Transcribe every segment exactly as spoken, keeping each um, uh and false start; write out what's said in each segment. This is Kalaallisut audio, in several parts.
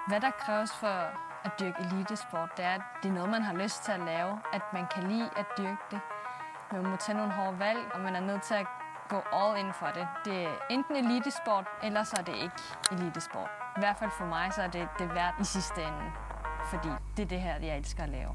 Hvad der kræves for at dyrke elitesport, det er, at det er noget, man har lyst til at lave, at man kan lide at dyrke det. Man må tage nogle hårde valg, og man er nødt til at gå all in for det. Det er enten elitesport, eller så er det ikke elitesport. I hvert fald for mig, så er det det værd i sidste ende, fordi det er det her, jeg elsker at lave.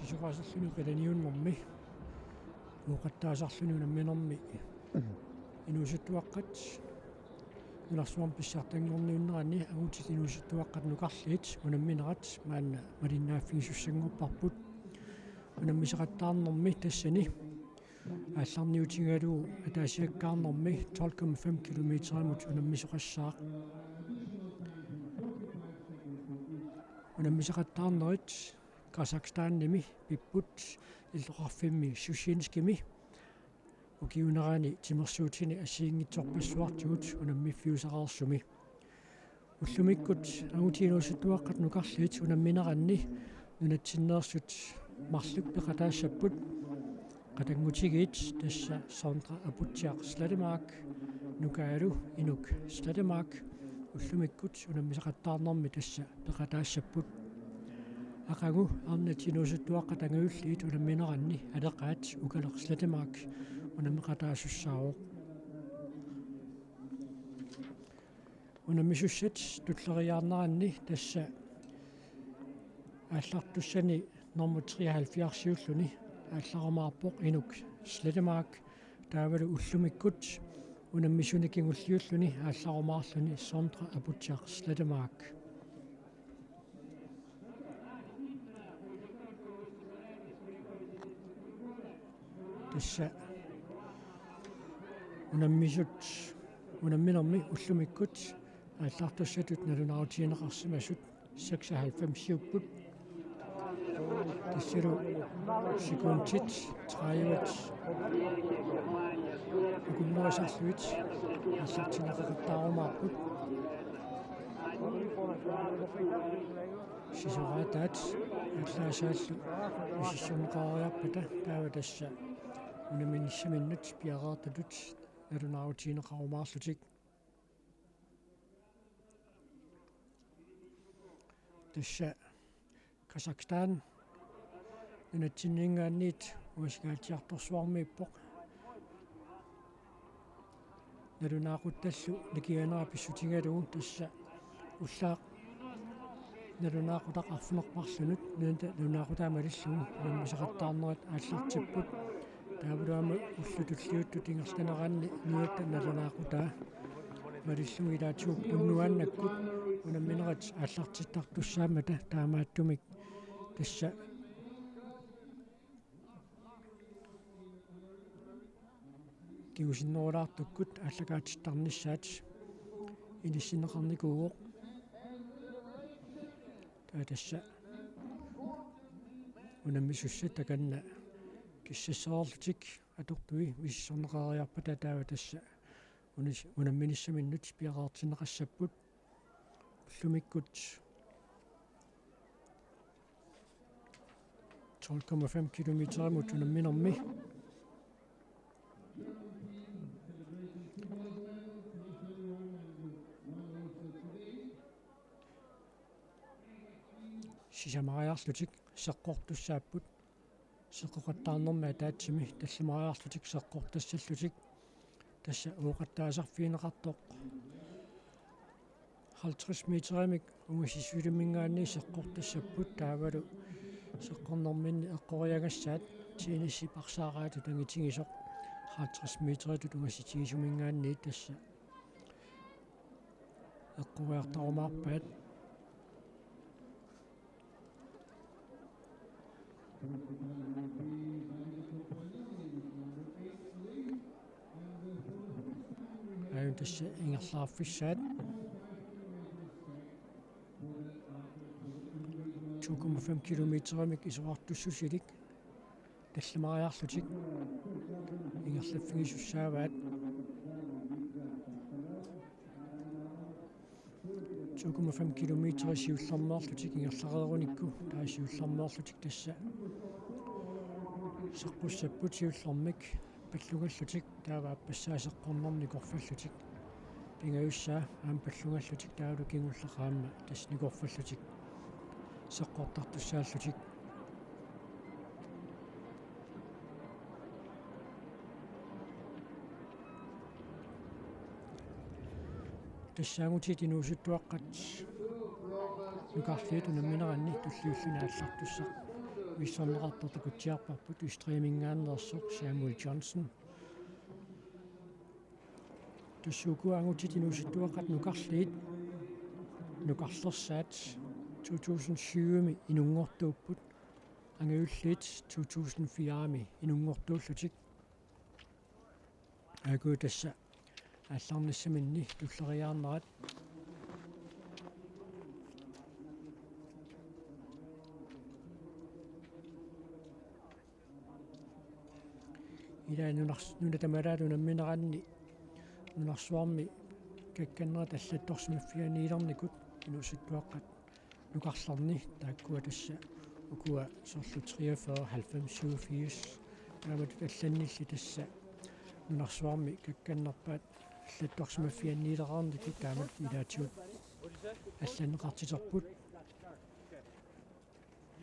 Sisoraasarluni qilaniunnermi, ooqattaasarluni unamminermi inuusuttuaqqat nunarsuarmi pissartanngorniunneranni angutit inuusuttuaqqat nukarliit unamminerat maanna malinnaaffigisussanngorparput. Unammisoqattaarnermi tassani aallarniutigalugu ataasiakkaarnermi tolv komma fem kilometerimut unammisoqassaaq. Unammisoqattaarnerit Kazakhstanimi pipput, illoqarfimmi Sjudsjenskimi, ukiunerani timersuutini assigiinngitsorpassuartigut unammiffiusareersumi. Ullumikkut angutit inuusuttuaqqat nukarliit unammineranni nunatsinneersut marluk peqataassapput. Qatanngutigiit, tassa Sondre Aputsiaq Slettemark nukaalu Inuk Slettemark, ullumikkut unammisoqattaarnermi tassa peqataassapput. Aqagu arnat inuusuttuaqqat angajulliit unammineranni aleqaat Ukaleq Slettemark unammeqataasussaavoq. Unammisussat tulleriiaarneranni tassa aallartussani nummer treoghalvfjerdsiulluni aallarumaarpoq Inuk Slettemark, taavalu ullumikkut unammisuni kingulliulluni aallarumaarluni Sondre Aputsiaq Slettemark. Tassa unammisut, unamminermi ullumikkut aallartussatut nalunaarutigineqarsimasut seksoghalvfemsiupput. Tassalu sekundit tredivet akunnerisarlugit aallartinneqaqattaarumaarput. Sisoraataat aallaasaallu misissorneqareeriarpata taava tassa unamminissaminnut piareertutut nalunaarutigineqarumaarlutik. Tassa Kazakhstan nunatsinninngaanniit ungasikaatsiartorsuarmiippoq. Nalunaaquttallu nikinganera pissutigalugu tassa ullaaq nalunaaqutaq arfineq-marlunut nunata nalunaaqutaa malillugu unammisoqattaarnerat aallartipput. Taavalu aamma ullut tulliuttut ingerlaneranni nunatta nalunaaqutaa malillugu ilaatigut unnuaannakkut unamminerat aallartittartussaammata taamaattumik tassa kingusinnerulaartukkut aallakaatittarnissaat inissinneqarnikuuvoq. Taava tassa unammisussat takanna kissassaarlutik atortui misissorneqareeriarpata taava tassa unis-, unamminissaminnut piareertinneqassapput. Ullumikkut tolv komma fem kilometerimut unamminermi. sisamariarlutik seqqortussaapput. Seqqoqattaarnermi ataatsimi tallimariarlutik seqqortassallutik. Tassa ooqattaasarfigineqartoq halvtreds meterimik ungasissusimingaanniit seqqortassapput, taavalu seqqornerminni eqqoriagassaat tennisip arsaaraatut angitigisoq halvtreds meteritut ungasitigisuminngaanniit tassa eqqoriartarumaarpaat. Aajuna tassa ingerlaarfissaat. To komma fem kilometerimik isorartussusilik tallimariarlutik ingerlaffigisussaavaat. To komma fem kilometer siullermeerlutik ingerlareerunikku, taava siullermeerlutik tassa seqqussapput siullermik pallungallutik, taava aappassaa seqqornermi nikorfallutik. Pingajussaa aamma pallungallutik, taavalu kingulleq aamma tassa nikorfallutik seqqortartussaallutik. Tassa angutit inuusuttuaqqat nukarliit unammineranni tulliulluni aallartussaq misissorneqartoq takutsiarparput Østrigiminngaanneersoq Samuel Johnsen. Tassa ukua angutit inuusuttuaqqat nukarliit nukarlersaat to tusind syvimi inunngortuupput, angajulliit to tusind firemi inunngortuullutik. Aajuku tassa aallarnissaminni tulleriiaarnerat. Ila nunars-, nuna tamalaat unammineranni nunarsuarmi kakkannerit allattorsimaffianniilernikut inuusuttuaqqat nukarlerni, taakkua tassa ukua soorlu treogfyrre, halvfems, syvogfirs, taamatut allannilli tassa nunarsuarmi kakkannerpaat allattorsimaffianniilereernikut taamatut ilaatigut allanneqartiterput.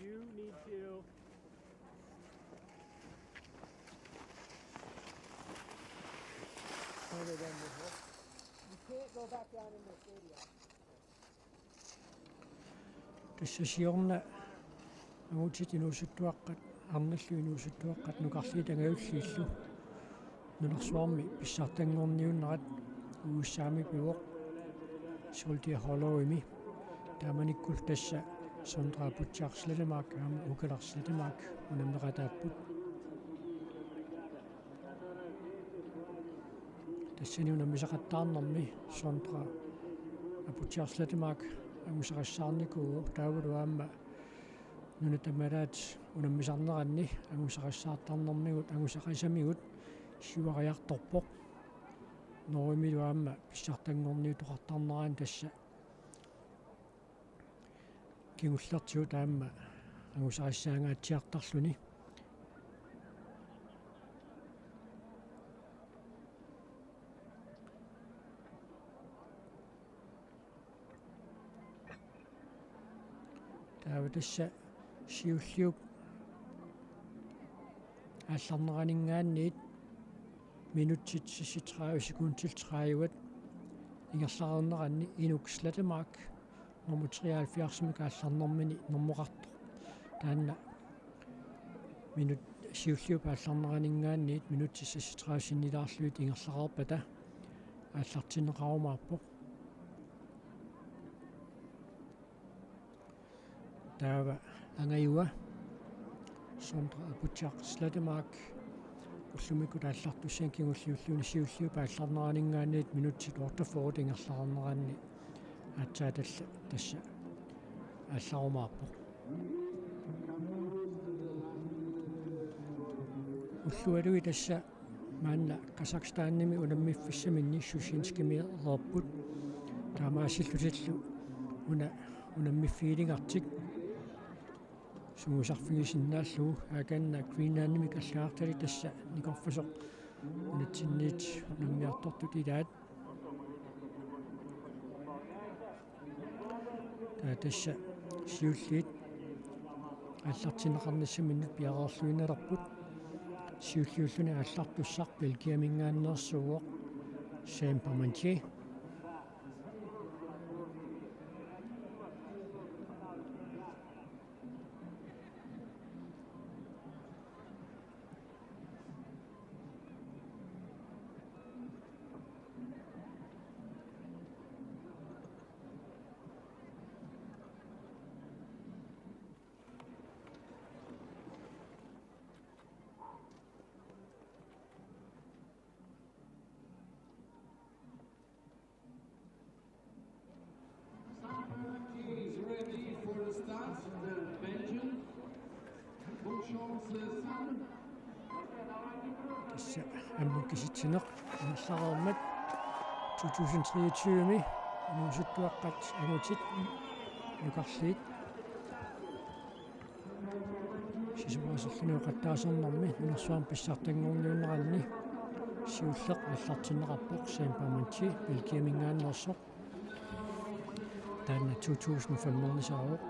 You need to further down the hill. You can't go back down in the stadium. Tassa siorna angutit inuusuttuaqqat, arnallu inuusuttuaqqat nukarliit angajulliillu nunarsuarmi pissartanngorniunnerat U S A-mi pivoq, Soldier Hollow-imi. Taamanikkullu tassa Sondre Abuchar Slettemark aamma Ukaleq Slettemark unammeqataapput. Tassani unammisaqattaarnermi Sondre Abuchar Slettemark angusarissaarnikuuvoq, taavalu aamma nuna tamalaat unammisarneranni angusaqassaartarnermigut, angusaqasamigut siuariartorpoq. Norgemilu aamma pissartanngorniutoqartarneraani tassa kingullertigut aamma angusarissaangaatsiartarluni. Taava tassa siulliup aallarneraninngaanniit minutsit seksogtredive sekundit tredive ingerlareerneranni Inuk Slettemark nummer treoghalvfjerds-imik aallarnermini normoqartoq. Taanna minut-, siulliup aallarneraninngaanniit minutsit seksogtredive sinnilaarlugit ingerlareerpata aallartinneqarumaarpoq. Taava angajua Sondre Abuchar Slettemark ullumikkut aallartussaani kingulliullugu siulliup aallarneraninngaanniit minutsit otteogfyrre ingerlareerneranni aatsaat alla tassa aallarumaarpoq. Ullualuit tassa maanna Kazakhstanimi unammiffissaminni Sjudzjinskimiilereerput. Taamaasillutillu una-, unammiffigilertik sungiusarfigisinnaallugu, aajuna Greenlandimik allagartalik tassa nikorfasoq nunatsinniit unammiartortut ilaat. Taava tassa siulliit Aallartinneqarnissaminnut piareerluinnalerput. Siulliulluni aallartussaq Belgiaminngaanneersuuvoq, Sam Parmentier. Is ready for the start, the Belgian. Bonne chance, Sam. Tassa ammut kisitsineq ingerlareermat to tusind treogtyve-mi inuusuttuaqqat angutit nukarliit. Sisamasarluni oqattaasarnermi nunarsuarmi pissartanngorniunneranni siulleq aallartinneqarpoq Sam Parmentier Belgiaminngaanneersoq. Taanna to tusind fem-ernisaavoq.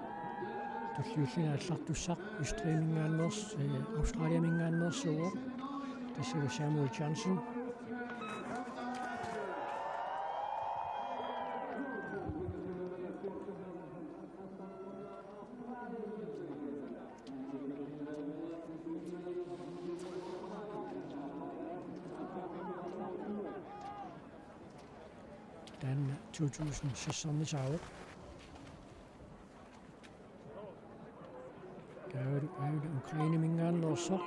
Tulliulluni aallartussaq Østrigiminngaanneers-, eh, Australiaminngaanneersuuvoq. Tassalu Samuel Johnson. Taanna to tusind seks-ernisaavoq. Taavalu aajuna Ukraineminngaanneersoq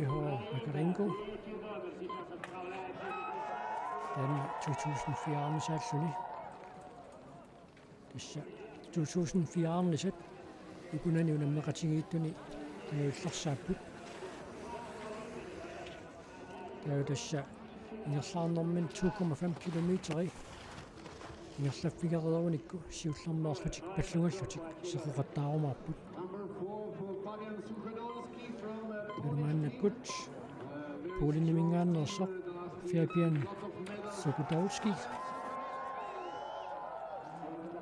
Ihor Makarenko. Taanna to tusind fire-ernisaalluni. Tassa to tusind fire-ernisat ukunani unammeqatigiittuni taavallarsaapput. Taava tassa ingerlaarnermini to komma fem kilometeri ingerlaffigereerunikku siullermeerlutik pallugallutik seqoqattaarumaarput. Taava maannakkut Poleniminngaanneersoq Fabian Sokotowski.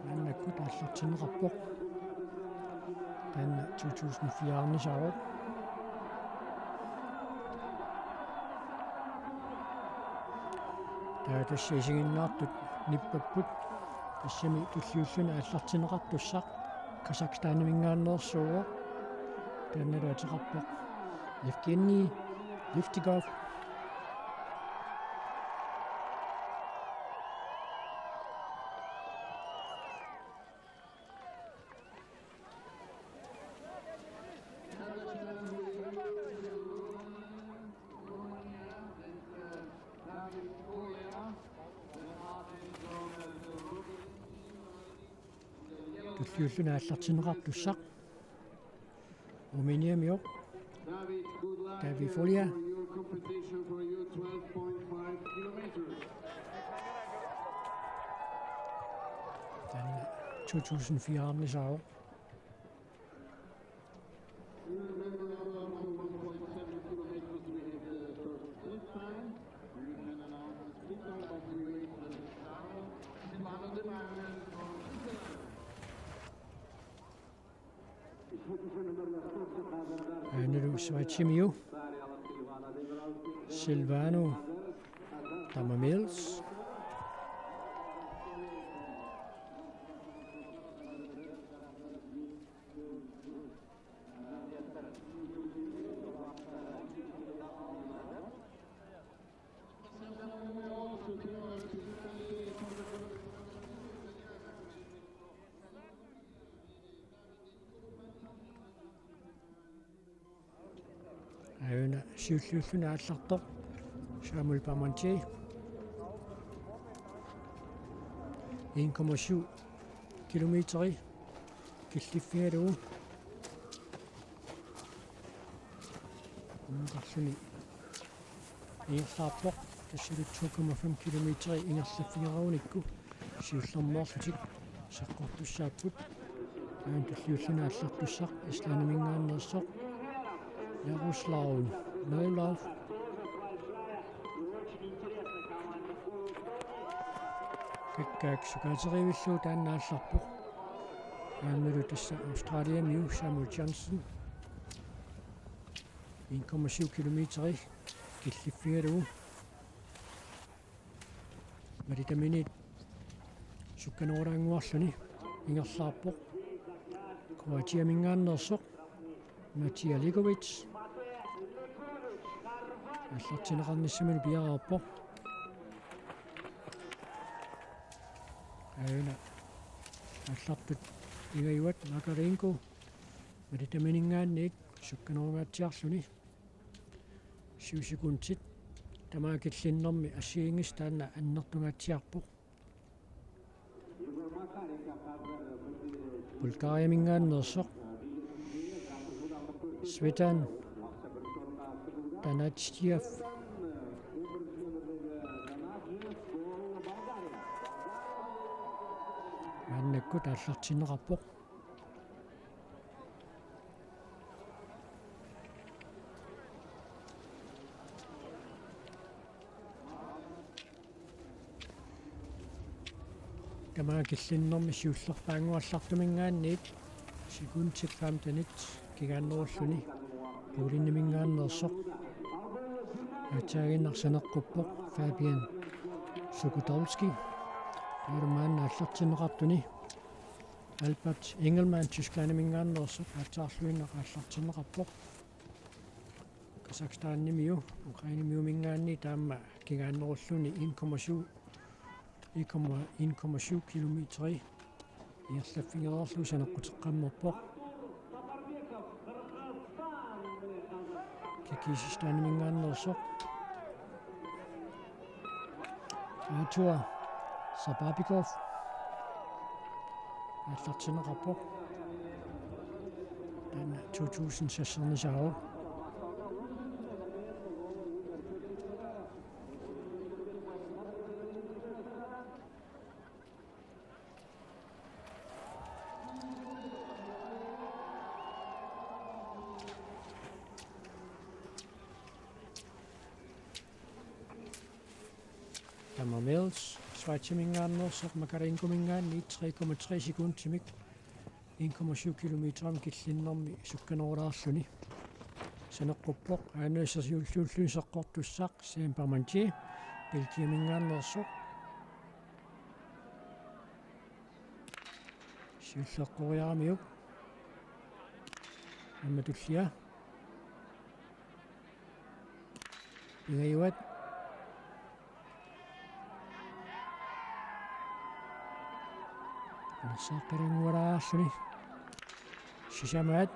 Maannakkut aallartinneqarpoq. Taanna to tusind fire-ernisaavoq. Taava tassa isiginnaartut nippapput. Tassami tulliulluni aallartinneqartussaq Kazakhstaniminngaanneersuuvoq. Taannalu ateqarpoq Evgeni Liftigov. Tulliulluni aallartinneqartussaq Rumæniamioq David Folia. Taanna to tusind fire-ernisaavoq. Aajuna Schweizimiu Silvano Tamamils. Aajuna siulliulluni aallartoq Samuel Parmentier. En komma syv kilometeri killiffigalugu. Unnukarluni ingerlaarpoq, tassalu to komma fem kilometeri ingerlaffigereerunikku siullermeerlutik seqqortussaapput. Aajuna tulliulluni aallartussaq Islandiminngaanneersoq Jaroslav Neulav. Kakkaak sukaaterivillugu taanna aallarpoq. Aammalu tassa Australiamiu Samuel Johnson en komma syv kilometeri killiffigalugu malitaminiit sukkanerulaannguarluni ingerlaarpoq. Kroatiaminngaanneersoq Matija Ligovic. Aallartinneqarnissamilu piareerpoq. Aajuna aallartut pingajuat Makarenko malitamininngaanniit sukkanerungaatsiarluni. Syv sekundit tamaat killinnermi assigiinngissaq taanna annertungaatsiarpoq. Bulgariaminngaanneersoq Svetan Danatjiev. Maannakkut aallartinneqarpoq. Tamaat killinnermi siullerpaannguallartuminngaanniit sekundit femtenit kingaannerulluni Poleniminngaanneersoq. Aatsaaginnaq saneqquppoq Fabian Sukudolski. Taavalu maanna aallartinneqartuni Albert Engelmann Tysklandiminngaanneersoq aatsaarluinnaq aallartinneqarpoq. Kazakhstanimiu Ukrainemiuminngaanniit taama kingaannerulluni en komma syv, en komma syv kilometeri ingerlaffigereerlugu saneqquteqqammerpoq. Kirgisistaniminngaanneersoq Artur Sababikov aallartinneqarpoq. Taanna to tusind sekshundredesaavoq. Taama Mills Schweiziminngaanneersoq Makarenkominngaanniit tre komma tre sekundimik en komma syv kilometerimik killinnermi sukkanerulaarluni saneqquppoq. Aajuna siulliulluni seqqortussaq Sam Parmentier Belgiaminngaanneersoq. Siulleqqoriaramiuk aamma tullia pingajuat. Arsaaqqilanngualaarluni sisamaat.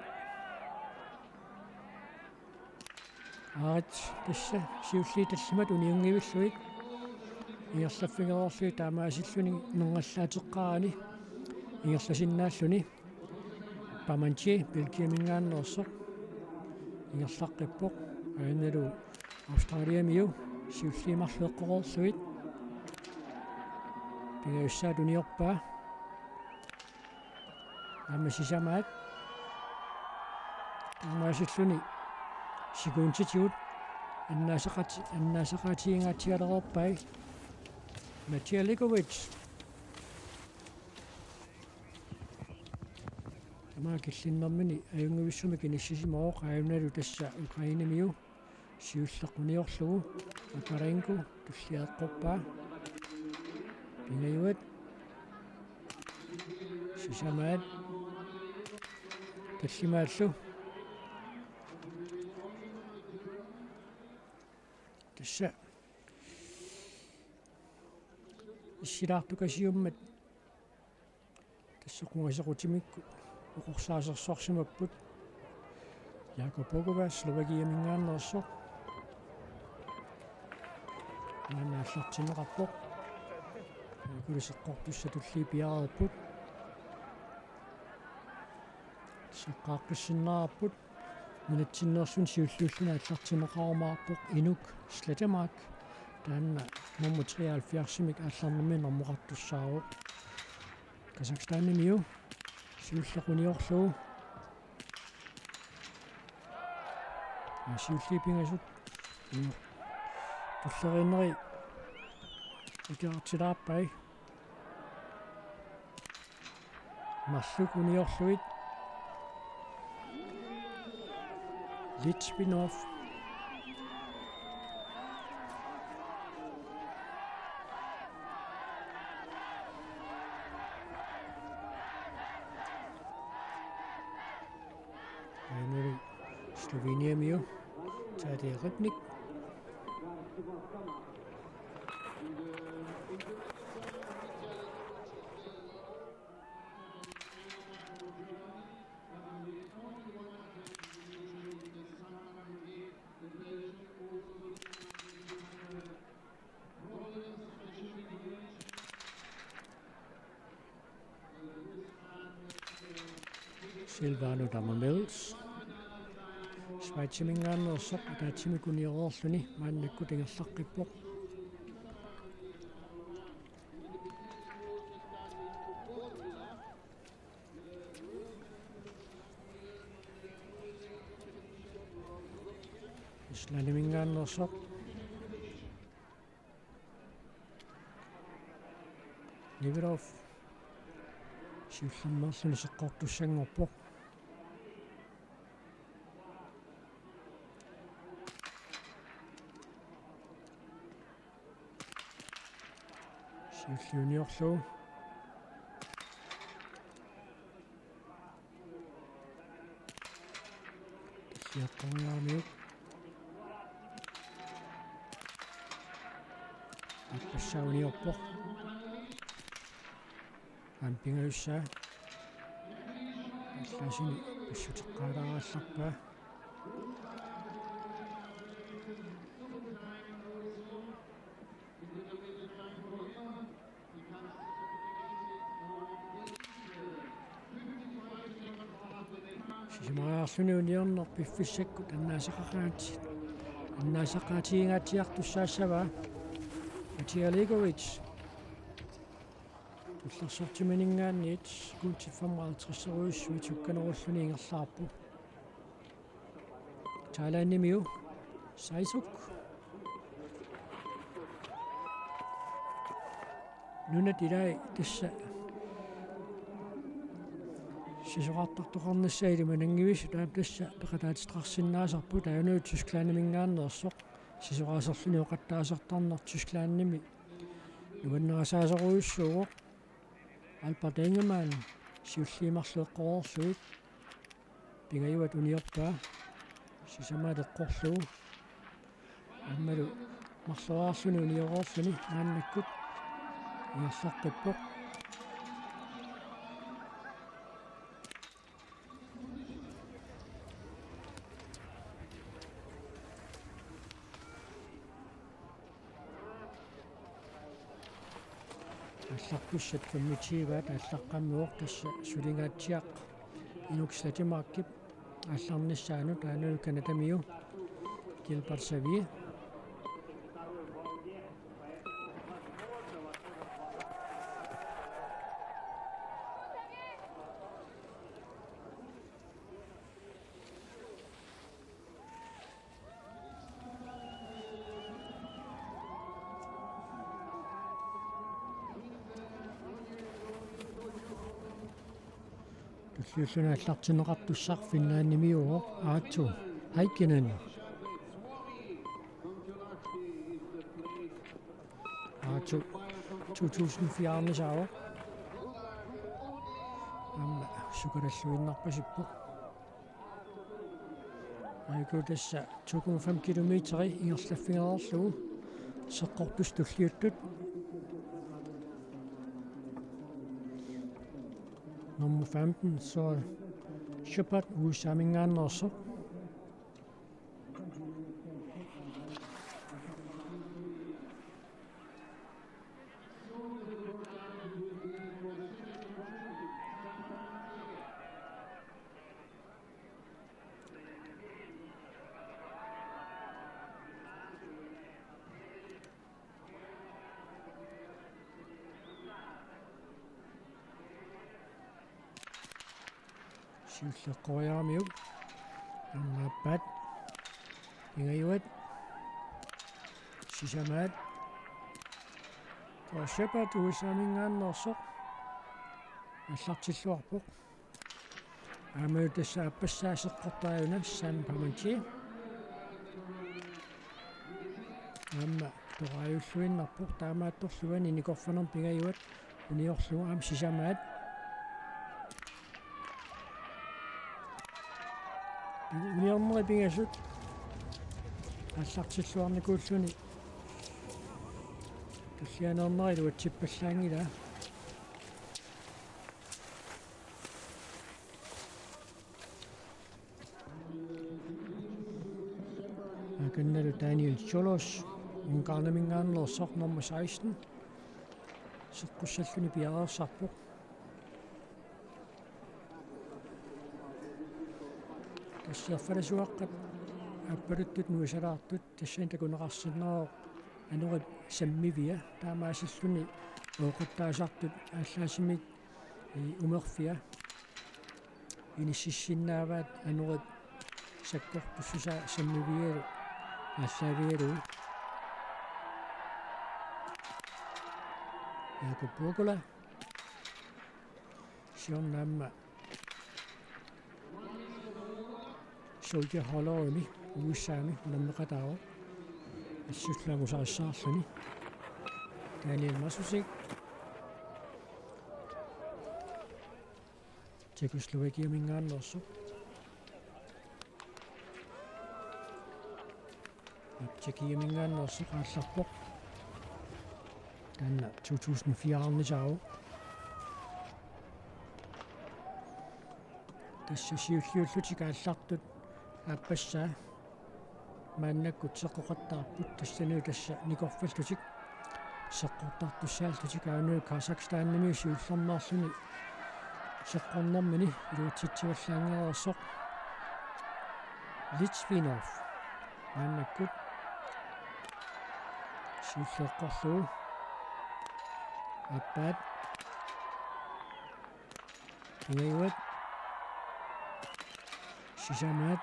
Aarit tassa siulliit tallimat uniunngivillugit ingerlaffigereerlugit taamaasilluni nerngallaateqqaarani ingerlasinnaalluni. Parmentier Belgiaminngaanneersoq ingerlaqqippoq. Aajunnalu Australiamiu siulliit marluk eqqoreerlugit pingajussaat uniorpaa. Aamma sisamaat taamaasilluni sekunditigut annaasaqat-, annaasaqaatigingaatsialereerpai Matija Ligovic. Tamaat killinnermini ajunngivissumik inissisimavoq, aajunnalu tassa Ukrainemiu siulleq uniorlugu Makarenko tullia eqqorpaa. Pingajuat sisamaat tallimaallu. Tassa issilaartukasiummat tassa qungasequtimikkut oqorsaasersorsimapput. Jakob Bogova Slovakiaminngaanneersoq. Maanna aallartinneqarpoq. Kuliseqqortussatulli piareerput. Seqqaaqqissinnaarput. Nunatsinneersunik siulliulluni aallartinneqarumaarpoq Inuk Slettemark. Taanna nummer treoghalvfjerdsimik aallarnermi normoqartussaavoq. Kazakhstanimiu siulleq uniorlugu. Ja, siulliit pingasut. Ja. Tulleriinneri ikiortilaarpai. Marluk uniorlugit. Litvinov. Aammalu Sloveniamiu Tadej Ribnik. Silvano Dammers. Schweiziminngaanneersoq ataatsimik unioreerluni maannakkut ingerlaqqippoq. Islandiminngaanneersoq. Nivilov siullermeerluni seqqortussanngorpoq. Siulliuniorlugu. Siaqqoriaramiuk. Appassauniorpoq. Ampingajussaa. Allasini passuteqqaalaarallarpaa. Sisamariarluni uniorneq piffissakkut annaasaqaqaat-, annaasaqaatigingaatsiartussaassavaa Matija Legovic. Tullersortimaninngaanniit sekundit femoghalvtreds-erujussuit sukkanerulluni ingerlaarpoq. Thailandimiu Saisuk. Nunat ilai tassa sisorartartoqarnissaa ilimananngivissoq, taava tassa peqataatitaqarsinnaasarput, taanna Tysklandiminngaanneersoq sisoraaserluni oqattaasartarneq Tysklandimi nuannarisaasorujussuuvoq. Albert Engelmann siulliit marluk eqqoriarlugit. Pingajuat uniorpaa. Sisamaat eqqorlugu. Aammalu marloriarluni unioreerluni maannakkut ingerlaqqippoq. Aallartussat femogtyve aallaqqammerpoq, tassa sulingaatsiaq Inuk Slettemarkip aallarnissaanut, taannalu Canadamiu Gilbert Xavier. Tulliulluni aallartinneqartussaq Finlandimiuuvoq, Aatu Heikkinen. Aatu to tusind fire-rnisaavoq. Aamma sukalalluinnarpasippoq. Aajuku tassa to komma fem kilometeri ingerlaffigereerlugu seqqortussat tulliuttut. Nummer femten, Søren Shepard, U S A-minngaanneersoq. Siulleqqoriaramiuk. Arnaappaat. Pingajuat. Sisamaat. Kåre Shepard U S A-minngaanneersoq. aallartilluarpoq. Aamma tassa aappassaa seqqortariuna Sam Pamanchi. Aamma toraajulluinnarpoq, taamaattorlu uani nikorfanermut pingajuat uniorlugu aamma sisamaat. Uniornerit pingasut aallartilluarnikuulluni tullianeernerit iluatsippallaanngilaa. Akannalu Daniel Cholos, Ungarniminngaanneersoq, nummer seksten. Seqqussalluni piareersarpoq. Tassa erfalasuaqqat aappaluttut nuisalaartut, tassani takuneqarsinnaavoq anorip sammivia, taamaasilluni ooqattaasartut aallaassamik i umerfia. Inississinnaavaat anorip sakkortussusaa sammivialu aallaavigalugu. Jakob Burgula. Siorna aamma Soldier Hollow-imi U S A-mi unammeqataavoq. Assullu angusarissaarluni. Daniel Matusek. Tjekkoslovakiaminngaanneersoq. Tjekkiaminngaanneersoq aallarpoq. Taanna to tusind fire-arnitaavoq. Tassa siulliullutik aallartut aappassaa maannakkut seqqoqattaarput, tassanilu tassa nikorfallutik seqqortartussaallutik. Aamma Kazakhstanimi siullermeerluni seqqornermini iluatsitsivallaanngereersoq Litvinov maannakkut siulleeqqorlugu. Aappaat. Pingajuat. Sisamaat.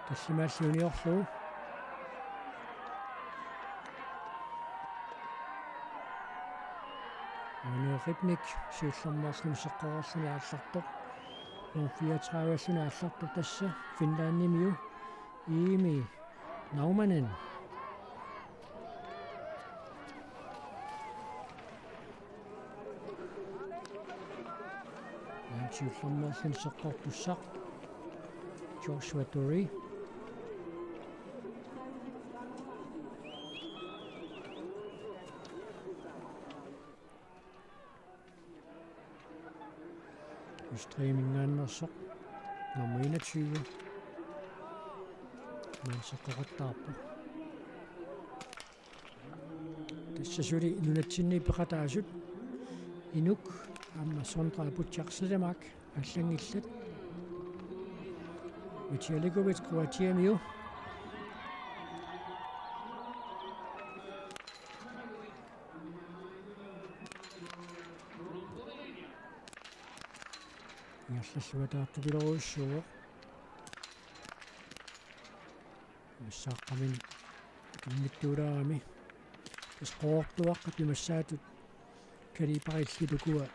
Tallimaalli uniorlugu. Aamma Rybnik siullermeerluni seqqoreerluni aallartoq. Nummer fireogtredive-lluni aallartoq tassa Finlandimiu Iimi Naumanen. Aamma siullermeerluni seqqortussaq Joshua Duri. Østrigiminngaanneersoq nummer enogtyve. Maanna seqqoqattaarpoq. Tassa suli nunatsinni peqataasut Inuk aamma Sondre Bucak Sedemaat allanngillat. Mitja Likovic Kroatiamiu. Ingerlalluataartupiloorujussuuvoq. Massaqqamini kimmittuulaarami. Tassa qoortuaqqat pimassaatut kaliberillit ukua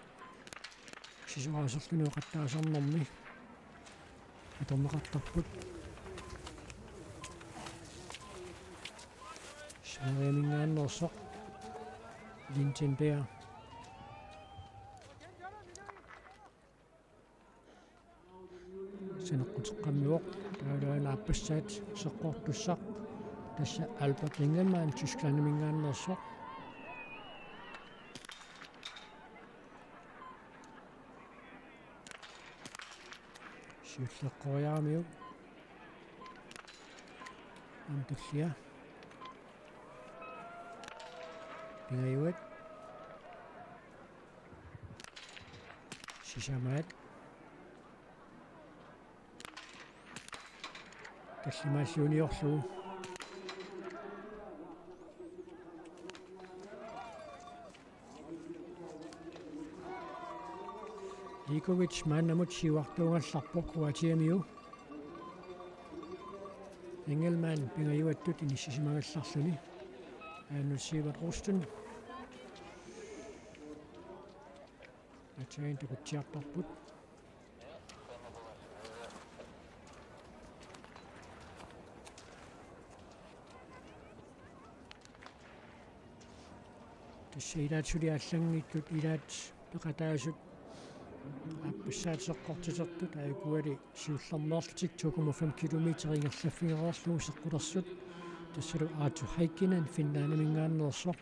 sisoraaserluni oqattaasarnermi atorneqartarput. Sverigeminngaanneersoq Linton Bear. Saneqquteqqammivoq, taavalu aappassaat seqqortussaq tassa Albert Engelmann, Tysklandiminngaanneersoq. Siulleqqoriaramiuk. Aamma tullia. Pingajuat. Sisamaat. Tallimaalli uniorlugu. Likovic maannamut siuartuugallarpoq Kroatiamiu. Engelmann pingajuattut inissisimagallarluni. Aamma Sivert Rusten. Aatsaat takutsiartarput. Tassa ilaat suli allanngitsut ilaat peqataasut aappassaat seqqortitertut aajukuali siullermeerlutik to komma fem kilometer ingerlaffigereerlugu seqqulersut. Tassalu Arto Heikkinen Finlandiminngaanneersoq.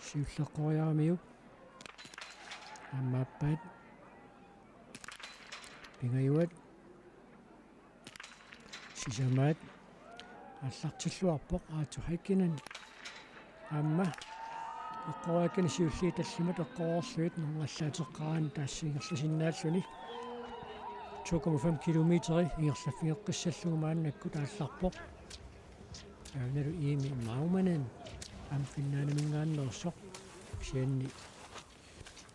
Siulleqqoriaramiuk. Aamma aappaat. Pingajuat. Sisamaat. Aallartilluarpoq Arto Heikkinen. Aamma eqqoriakkani siulliit tallimat eqqoreerlugit nerungallaateqqaarani taassingerlasinnaalluni. To komma fem kilometeri ingerlaffigeqqissallugu maannakkut aallarpoq. Aanalu Imi Naumanen aamma Finlandiminngaanneersoq. Kisianni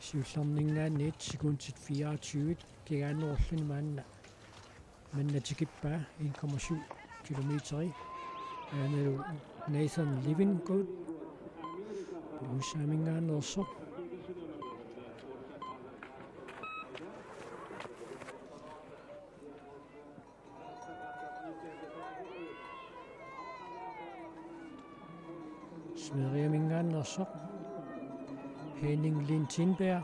siullerninngaanniit sekundit fireogtyve kigaannerulluni maanna manna tikippaa en komma syv kilometeri. Aanalu Nathan Livinghood U S A-minngaanneersoq. Sverigeminngaanneersoq Henning Lindtinberg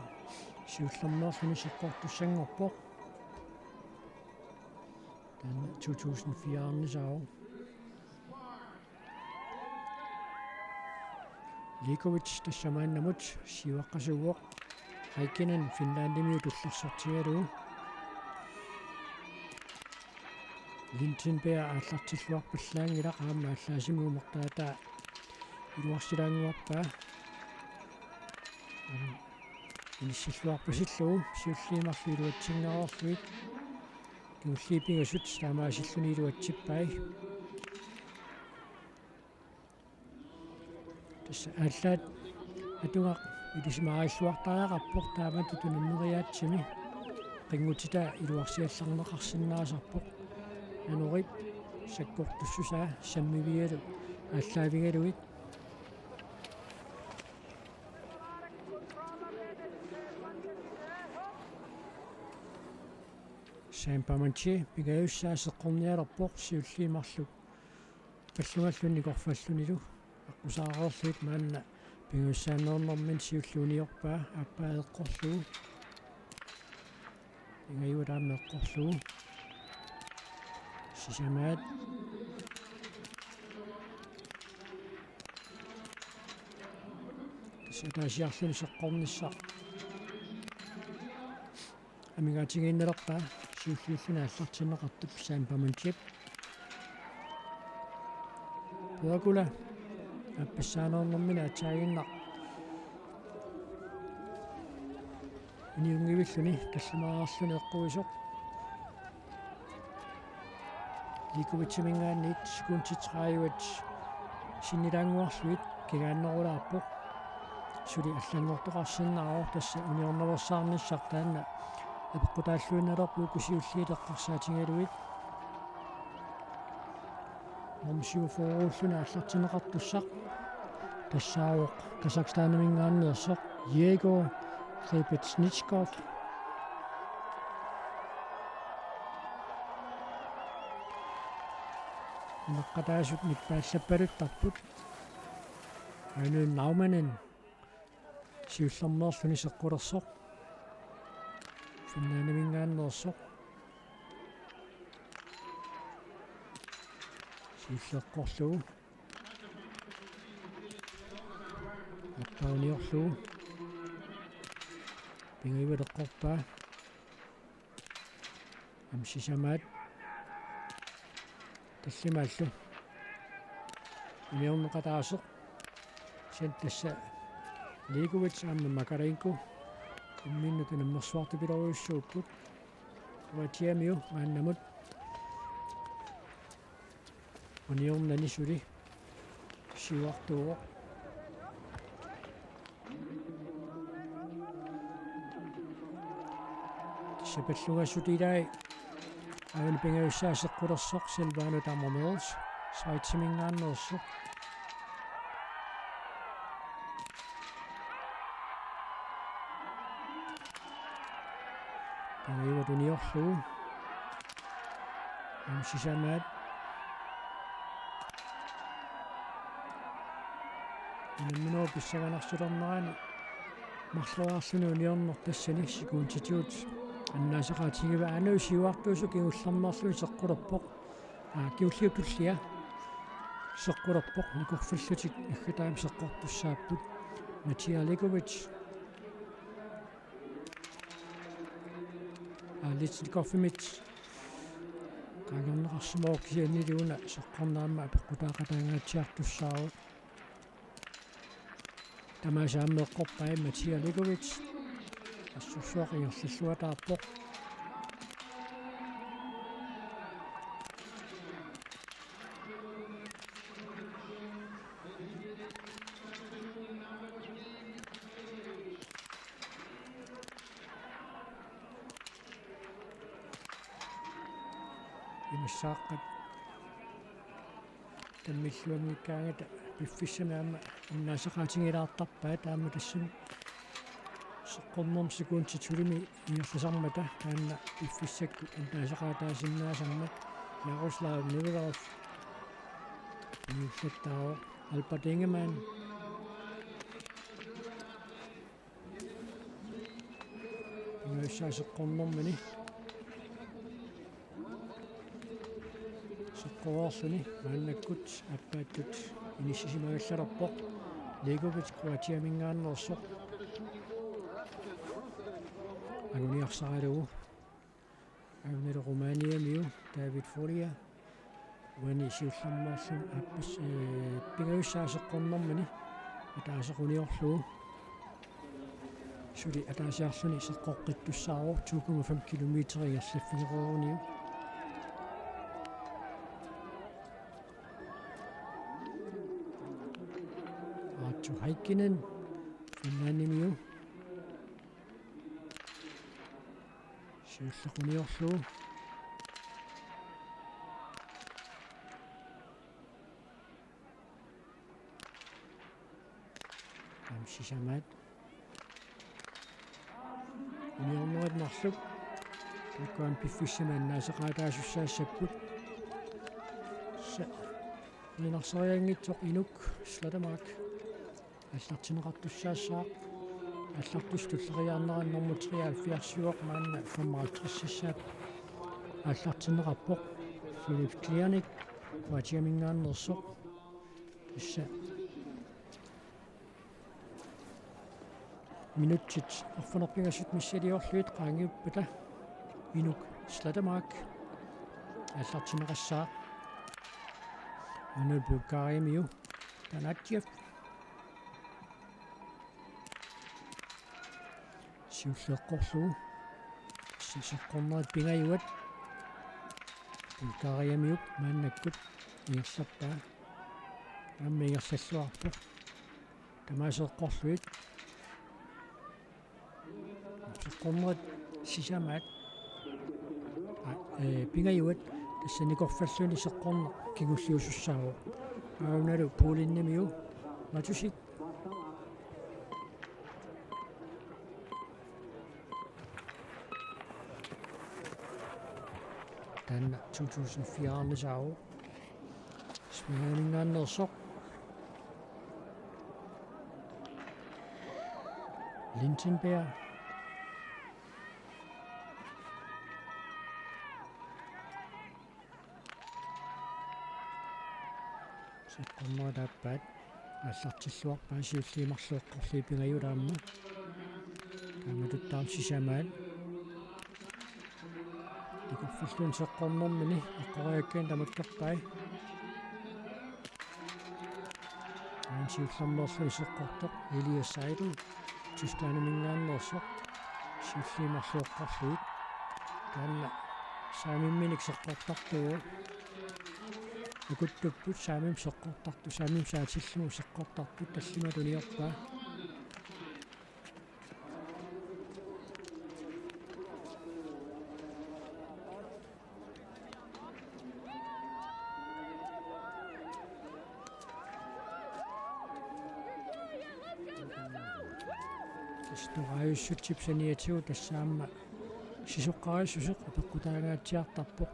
siullermeerluni seqqortussanngorpoq. Taanna to tusind fire-rnissaavoq. Likovic tassa maannamut siuaqqasuuvoq. Heikkinen Finlandimiut tullersortigalugu. Lindtinberg aallartilluarpallaanngilaq, aamma aallaasimi umertaataa iluarsilaannguarpaa. Inissilluarpasillugu siulliit marluk iluatsinngikkaluarlugit. Kingulliit pingasut taamaasilluni iluatsippai. Tassa aallaat atugaq ilisimarilluartariaqarpoq taamatut unammeriaatsimi. Qinngutitaa iluarsiallarneqarsinnaasarpoq. Anorip sakkortussusaa sammivigalu aallaavigalugit. Sam Parmentier pingajussaa seqqornialerpoq siulliit marluk pallungalluni nikorfallunilu aqqusaareerlugit maanna pingajussaaneernermini siulliuniorpaa aappaa eqqorlugu. Pingajuat aamma eqqorlugu. Sisamaat. Tassa ataasiarluni seqqornissaq amigaatigiinnalerpaa siulliulluni aallartinneqartup Sam Parmentier. Peakula aappassaaneernermini aatsaaginnaq uniunngivilluni tallimaarluni eqquisoq. Likoviciminngaanniit sekundit tredive sinnilaannguarlugit kigaannerulaarpoq. Suli allanngortoqarsinnaavoq tassa uniornaveersaarnissaq taanna apeqqutaalluinnalerpoq uku siulliit eqqarsaatigalugit. Nummer syvogfyrre-ulluni aallartinneqartussaq tassaavoq Kazakhstaniminngaanneersoq Yegor Rebetjnikov. Imeqqataasut nippaallappaluttut. Ainu Naumanen siullermeerluni seqqulersoq. Finlandiminngaanneersoq. Siulleqqorlugu. Aappaa uniorlugu. Pingajuat eqqorpaa. Aamma sisamaat. Tallimaallu. Uniorneqataaseq. Kisianni tassa Likovits aamma Makarenko imminnut unammersuartupilorujussuupput. Kroatiamiu maannamut uniornani suli siuartuuvoq. Tassa pallungassut ilai Aana pingajussaa seqqulersoq Silvano Tammermøller, Schweiziminngaanneersoq. Pingajuat uniorlugu. Aamma sisamaat. Unamminerup pissanganarsilernerani marloriarluni uniorneq tassani sekunditut annaasaqaatigivaat, aana siuartuusoq kingullermeerluni seqqulerpoq. Aa, kingulliup tullia seqqulerpoq, nikorfallutik naggataamik seqqortussaapput. Matija Legovic. Aa, Litsnikovimit qaangerneqarsimavoq, kisiannili una seqqorneq aamma apeqqutaaqataatingaatsiartussaavoq. Tamaasa aamma eqqorpai Matija Legovic. Assorsuaq ingerlalluataarpoq. Imassaaqqat tammilluanngikkaangata piffissami aamma annaasaqaatigilaartarpaat, aamma tassami seqqornermi sekundit sulimi ingerlasarmata taanna piffissakkut annaasaqaataasinnaasarmat. Jaroslav Neveroff ingerlattaavoq. Albert Ingemann. Pingajussaa seqqornermini. Seqqoreerluni maannakkut aappaattut inissisimagallalerpoq. Legovic Kroatiaminngaanneersoq. Anguniarsaralugu. Aammalu Rumæniamiu David Folia. Uani siullermeerluni aappaa, ee, pingajussaa seqqornermini ataaseq uniorlugu. Suli ataasiarluni seqqoqqittussaavoq, to komma fem kilometer ingerlaffigereeruniuk. Arthur Heikkinen, Finlandimiu. Siulleq uniorlugu. Aamma sisamaat. Uniornerit marluk. Taakku aamma piffissami annaasaqaataasussaassapput. Sa-, Nunarsuarmiinngitsoq Inuk Slettemark aallartinneqartussaassaaq. Aallartussaq tulleriiaarnera nummer treoghalvfjerds-iuvoq, maanna femoghalvtreds-issaat aallartinneqarpoq. Filip Klianik Kroatiaminngaanneersoq. Tassa minutsit arfineq-pingasut missiliorlugit qaangiuppata Inuk Slettemark aallartinneqassaaq. Aammalu Bulgariamiu Tanatjev. Siulleq eqqorlugu. Seqqornerit pingajuat. Bulgariamiut maannakkut ingerlappaa. Aamma ingerlalluarpoq. Tamaasa eqqorlugit. Seqqornerit sisamaat. Aa, ee, pingajuat, tassa nikorfalluni seqqorneq kingulliusussaavoq. Aammalu Polenimiu Matusik. Taanna to tusind fire-rnissaavoq. Svenskaminngaanneersoq. Lindenberg. Seqqornerit aappaat aallartilluarpaat, siulliit marluk eqqorlugit pingajuat aamma. Taamatut taama sisamaat. Nikorfalluunniit seqqornermini eqqoriarakku tamakkerpai. Aamma siullermeerluni seqqortoq Elias Seidel, Tysklandiminngaanneersoq, siulliit marluk eqqorlugit. Taanna saamimminik seqqortartuuvoq. Akuttupput saamimik seqqortartut, saamimik saatillugu seqqortartut, tallimat uniorpaa. Toraajussutsip saniatigut tassa aamma sisoqqarissuseq apeqqutaangaatsiartarpoq.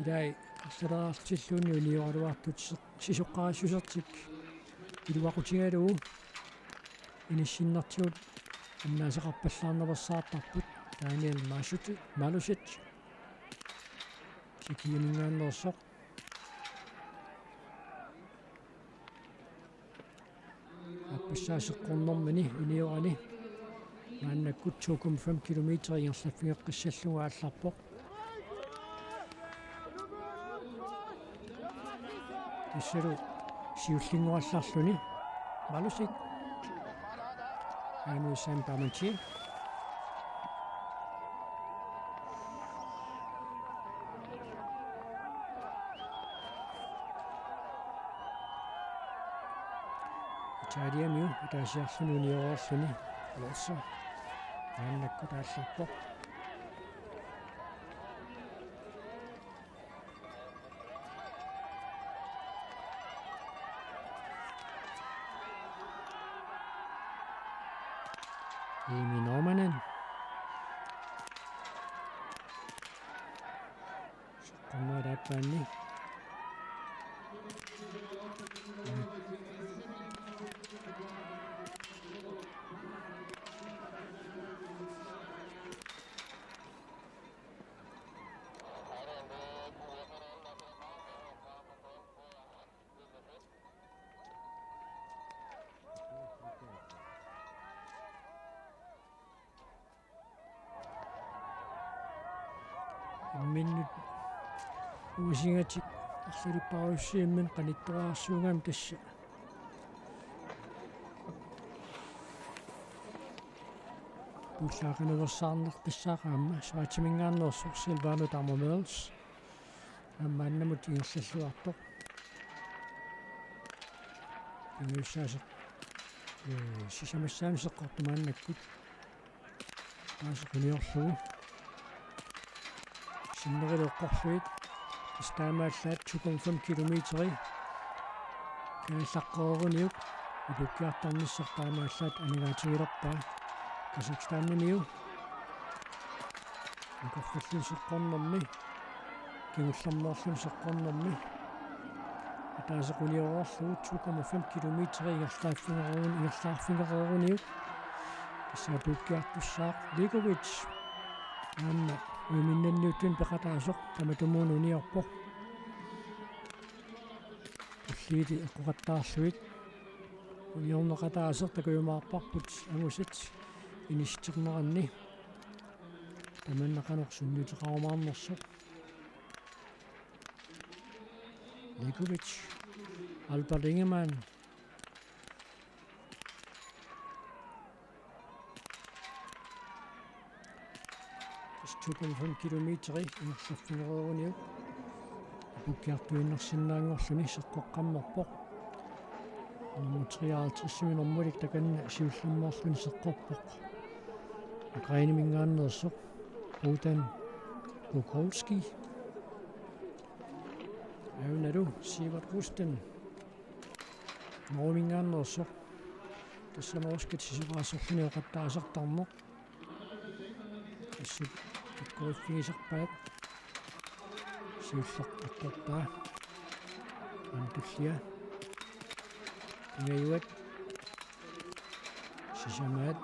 Ilai arlaleriarlutilluunniit unioraluartut si-, sisoqqarissusertik iluaqutigalugu inissinnertigut annaasaqarpallaarnaveersaartarput. Daniel Masuti-, Malusic. Tjekkiaminngaanneersoq. Aappassaa seqqornermini uniorani. Maannakkut to komma fem kilometer ingerlaffigeqqissallugu aallarpoq. Tassalu siullinnguallarluni. Malusic. Aamma Sam Parmentier. Italiamiu ataasiarluni unioreerluni Alonso maannakkut aallarpoq. Imi Normanen. Seqqorneq aappaanni. Imminnut uisingatik arlalipparujussuit imminnut qanittuararsuugami tassa. Puullaaqinaveersaarnartussaaq aamma Schweiziminngaanneersoq Silvano Tammermøller. Aamma annamut ingerlalluartoq. Pingajussaasoq. Ee, sisamassaani seqqortoq maannakkut. Taaseq uniorlugu. Sinnerilu eqqorlugit. Tassa taamaallaat to komma fem kilometeri. Kaajallaqqeroruniuk. Apuukkiartornissaq taamaallaat aningaatigilerpaa. Kazakhstanimiu. Nikorfalluni seqqornermi. Kingullermeerluni seqqornermi. Ataaseq unioreerlugu to komma fem kilometer ingerlaaffigereerun-, ingerlaaffigereeruniuk. Tassa apuukkiartussaaq Legovic. Aamma uiminnanniuttuni peqataasoq tamatumuuna uniorpoq. Tulliit eqqoqattaarlugit. Uniorneqataaseq takujumaarparput angusat inisiterneranni. Tamanna qanoq sunniuteqarumaarnersoq. Legovic. Albert Ingemann. Tassa to komma fem kilometeri ingerlaffigereeruniuk. Apuukkiartuinnarsinnaanngorluni seqqoqqammerpoq. Nummer treoghalvtredsimi normulik takanna siullermeerluni seqqorpoq. Ukraineminngaanneersoq Bogdan Bogolski. Ajunalu Sivert Rusten. Norgeminngaanneersoq. Tassa norskit sisoraasorluni oqattaasartarneq. Assut pikkoriffigisarpaat. Siulleq eqqorpaa. Aamma tullia. Pingajuat. Sisamaat.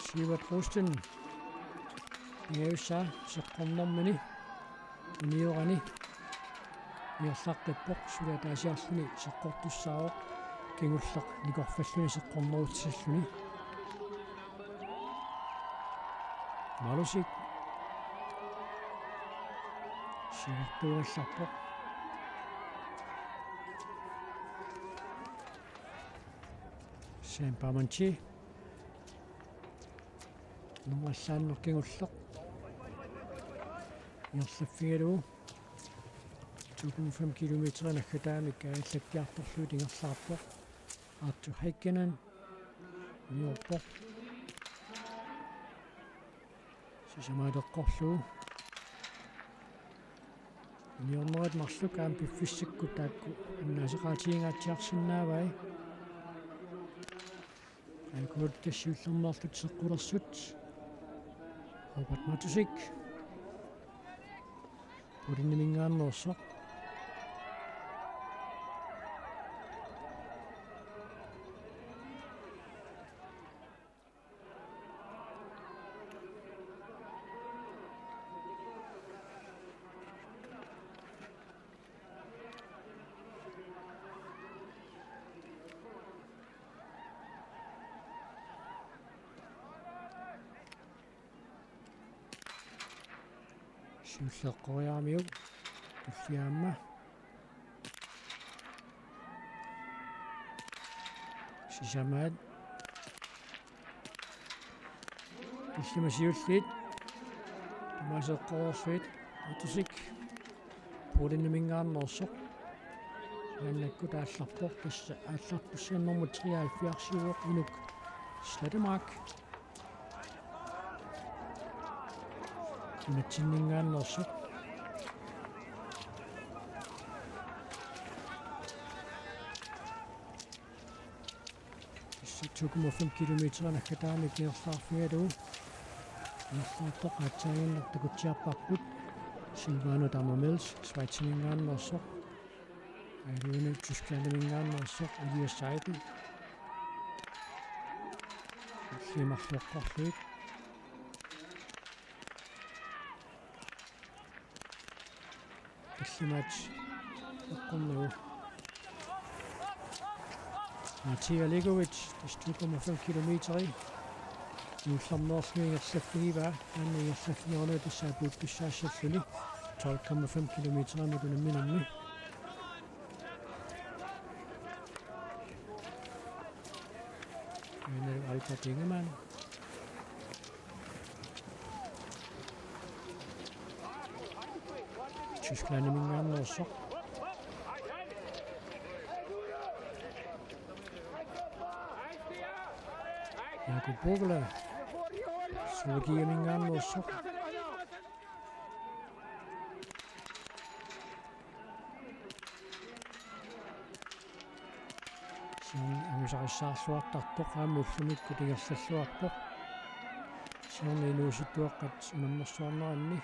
Sivert Rusten. Pingajussaa seqqornermini. Uniorani ingerlaqqippoq, suli ataasiarluni seqqortussaavoq, kingulleq nikorfalluni seqqornerutissalluni. Malusic. Siuartuugallarpoq. Sam Parmentier. Nummer allaanneq kingulleq. Ingerlaffigalugu. To komma fem kilometer naggataamik kaajallakkiartorlugit ingerlaarpoq. Arthur Heikkinen. Uniorpoq. Sisamaat eqqorlugu. Uniornerit marluk aamma piffissakkut taakku annaasaqaatigingaatsiarsinnaavai. A K-t siullermeerlutik seqqulersut. Robert Matusik. Puulinniminngaanneersoq. Siulleqqoriaramiuk tullia aamma. Sisamaat. Tallimat siulliit. Tamaasa eqqoriarlugit. Matusik. Puulinniminngaanneersoq. Maannakkut aallarpoq, tassa aallartussaannermut treoghalvfjerds-iuvoq Inuk Slettemark. Nunatsinninngaanneersoq. Tassa to komma fem kilometer naggataamik ingerlaarfigalugu. Ingerlaartoq aatsaaginnaq takutsiarparput. Silvano Damomels, Schweiziminngaanneersoq. Aajuna Tysklandiminngaanneersoq Elias Seidel. Ullimarluoqqorlugit. Tallimat eqqornagu. Matija Legovic, tassa to komma fem kilometeri. Siullermeerluni ingerlaffigivaa, taanna ingerlaffigeruni tassa apuuttussaassalluni. Tolv komma fem kilometerimut unamminermi. Aajuna Albert Ingemann. Tysklandiminngaanneersoq. Jakob Bogler. Slovakiaminngaanneersoq. Siorna angusarissaarluartartoq aamma ullumikkut ingerlalluarpoq. Siorna inuusuttuaqqat unammersuarneranni.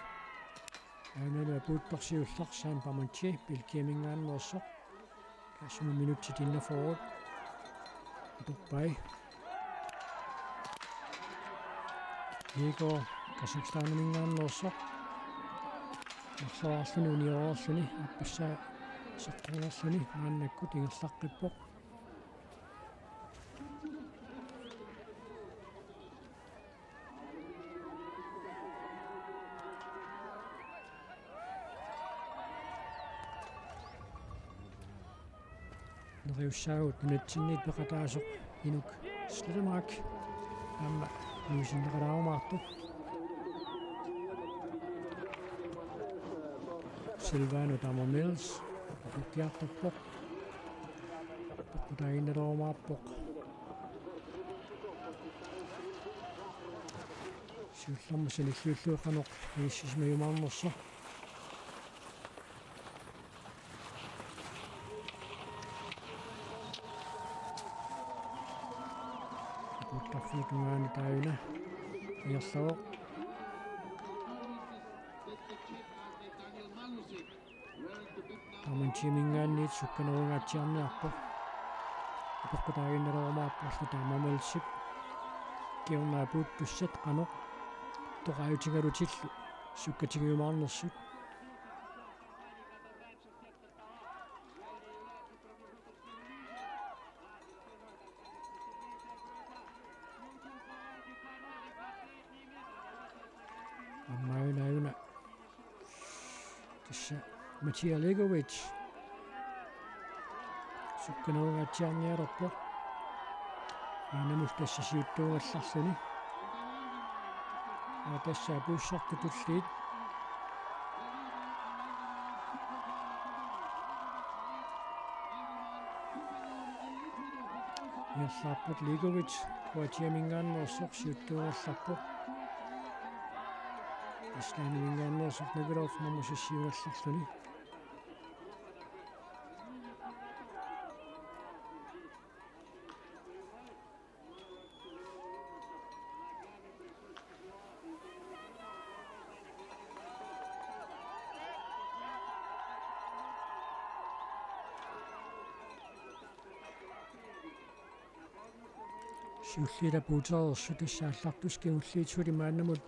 Aajuna apuuttoq siulleq Sam Parmentier, Belgiaminngaanneersoq. Taassuma minutsit enogfyrre. Atorpai. Igor Kazakhstaniminngaanneersoq. Marloraarluni unioreerluni aappassaa seqquleerluni maannakkut ingerlaqqippoq. Neriussaagut nunatsinniit peqataasoq Inuk Slettemark aamma nuisinneqalaarumaartoq. Silvano Damomels atukkiartorpoq. Peqqutaaginnalerumaarpoq. Siullermik sanilliullugu qanoq inissisimajumaarnersoq. Apuuttarfiup tungaanut aajuna ingerlavoq. Parmentieminngaanniit sukkanerungaatsiarniarpoq. Peqqutaaginnalerumaarporlu Damomelsip. Kingorna apuuttussat qanoq toqaatigalutillu sukkatigiumaarnersut. Aamma aajuna, aajuna. Tassa Matija Legovic. Sukkanerungaatsiarnialerpoq. Aanamut tassa siuttuugallarluni. Aa, tassa apuussortut tulliit. Ingerlaarput Legovic, Kroatiaminngaanneersoq siuttuugallarpoq. Islandiminngaanneersoq Nevelov nummer seks-iugallarluni. Siulliit apuutereersut tassa aallartussat kingulliit suli maannamut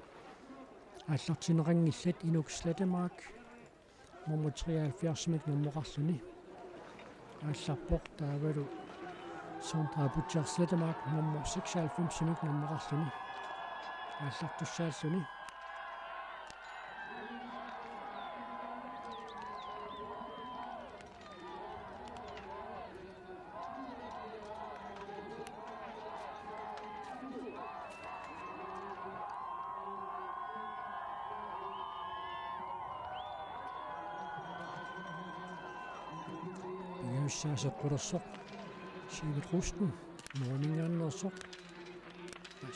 aallartinneqanngillat. Inuk Slettemark nummer treoghalvfjerds-imik normoqarluni aallarpoq, taavalu Sondre Butcher Slettemark nummer seksoghalvfems-imik normoqarluni aallartussaalluni. Pingajussaaseqqulersoq Siivik Rusten, nuaminngaanneersoq.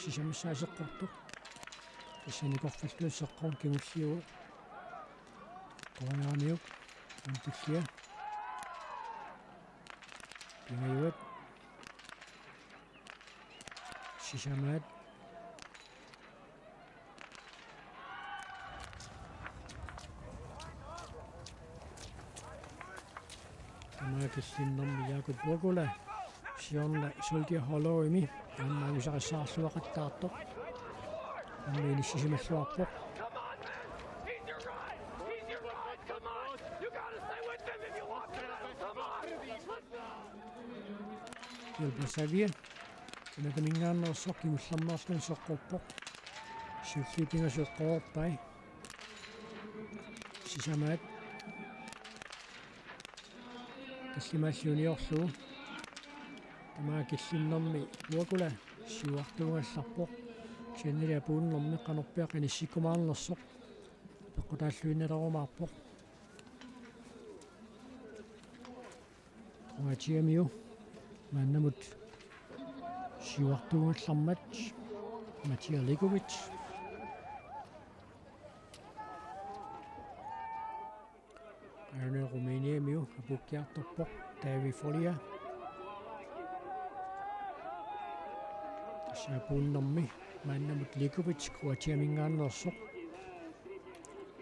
Sisamissaaseqqortoq. Tassani korfillu seqqortoq kingulliuvoq. Toriaramiuk, aamma tullia. Pingajuat. Sisamaat. Tamaat killinnermi Jakob Vuokula siorna Soldier Hollow-imi aamma angusarissaarluaqattaartoq. Aamma inissisimalluarpoq. Come on, man! He's your ride! He's your ride! Come on! You gotta stay with him if you want the medal! Come on! Let's go! Yelpa Savia. Kanataminngaanneersoq kingullermeerluni seqqorpoq. Siulliit pingasut eqqorpai. Sisamaat. Tallimaalli uniorlugu. Tamaat killinnermi Vuokula siuartuugallarpoq. Kisiannili apuunnermi qanorpiaq inissikkumaarnersoq peqqutaalluinnalerumaarpoq. Kroatiamiu maannamut siuartuugallarmat Matija Likovic. Aana Rumæniamiu apuukkiartorpoq David Folia. Tassa apuunnermi maannamut Likovic Kroatiaminngaanneersoq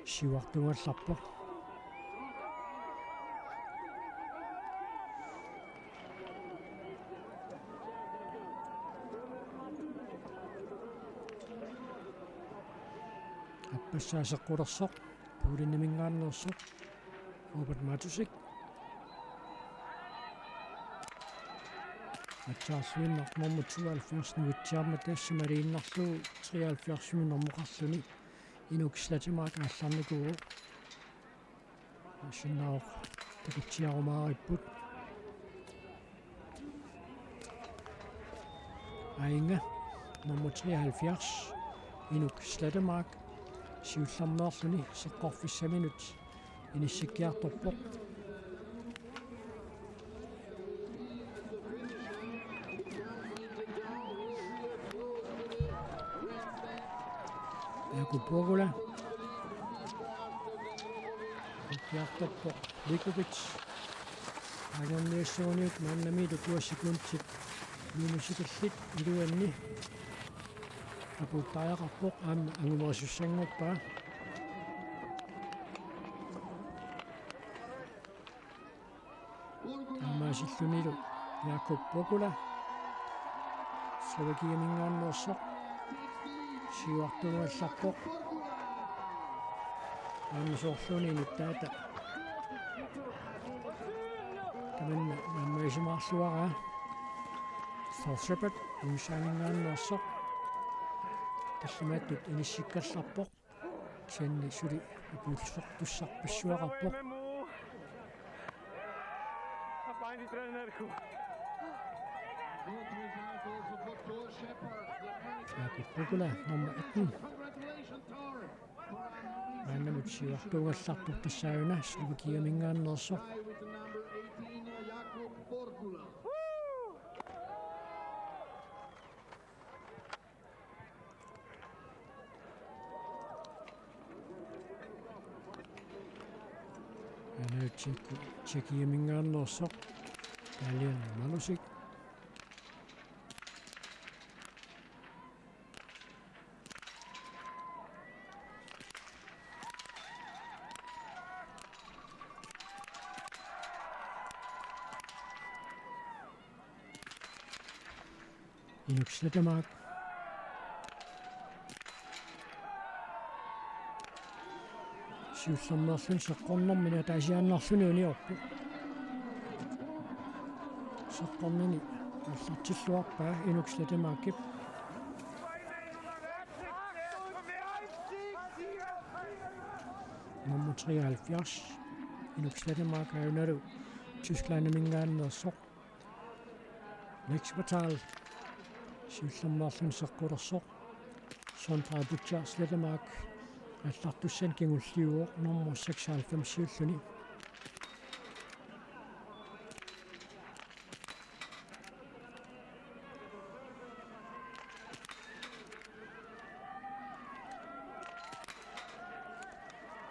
siuartuugallarpoq. Appassaaseqqulersoq Poleniminngaanneersoq Robert Matusek. Aatsaarluinnaq nummer tooghalvfjerds nuitsiarmat tassa maliinnarlugu treoghalvfjerds-imi normoqarluni Inuk Slettemark aallarnikuuvoq. Sinnaavoq takutsiarumaaripput. Aajuna nummer treoghalvfjerds, Inuk Slettemark, siullermeerluni seqqorfissaminut inissikkiartorpoq. Jakob Vuokula. Apuukkiartorpoq Likovic. Anguniassuuniuk maannamiillu to sekundit minusikallit iluanni apuuttariaqarpoq, aamma angumerisussanngorpaa. Taamaasillunilu Jakob Vuokula Slovakiaminngaanneersoq siuartuugallarpoq. Aamma soorluuna inuttaata tamanna aamma isumaarluaraa. Thor Shepard U S A-minngaanneersoq tallimaattut inissikkallarpoq. Kisianni suli apuulluartussarpassuaqarpoq. Jakob Vuokula nummer atten. Maannamut siuartuugallarpoq, tassa aajuna Slovakiaminngaanneersoq. Aana Tjek-, Tjekkiaminngaanneersoq Daniel Malusik. Inuk Slettemark. Siullermeerluni seqqornermini ataasiaannarluni uniorpoq. Seqqornini aallartilluarpaa Inuk Slettemarkip. Nummer treoghalvfjerds, Inuk Slettemark, ajunalu Tysklandiminngaanneersoq. Lex Vatal siullermeerluni seqqulersoq. Sondre Butcher Slettemark aallartussanik kingulliuvoq nummer seksoghalvfemsiulluni.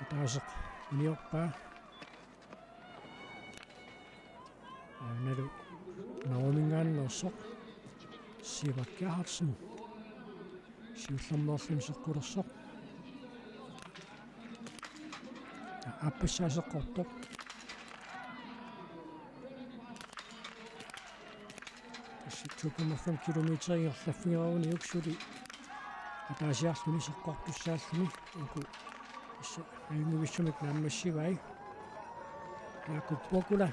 Ataaseq uniorpaa. Ajunalu Norgeminngaanneersoq Sivert Gerhardsen. Siullermeerluni seqqulersoq. Aappassaaseqqortoq. Tassa to komma fem kilometer ingerlaffigeruni uksuli ataasiarluni seqqortussaalluni uku. Tassa ajunngivissumik naammassivai. Jakub Bokula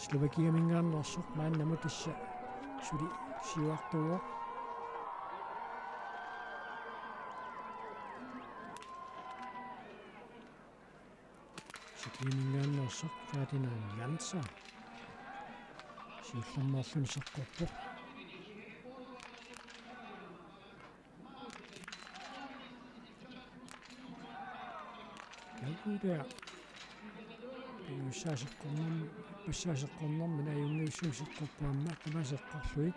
Slovakiaminngaanneersoq maannamut tassa suli siuartuuvoq. Tjekkiaminngaanneersoq Ferdinand Jansa siullermeerluni seqqorpoq. Kalkuutea. Piussaaseqqornerm-, passaaseqqornermini ajunngivissumik seqqorpoq aamma tamaasa seqqorlugit.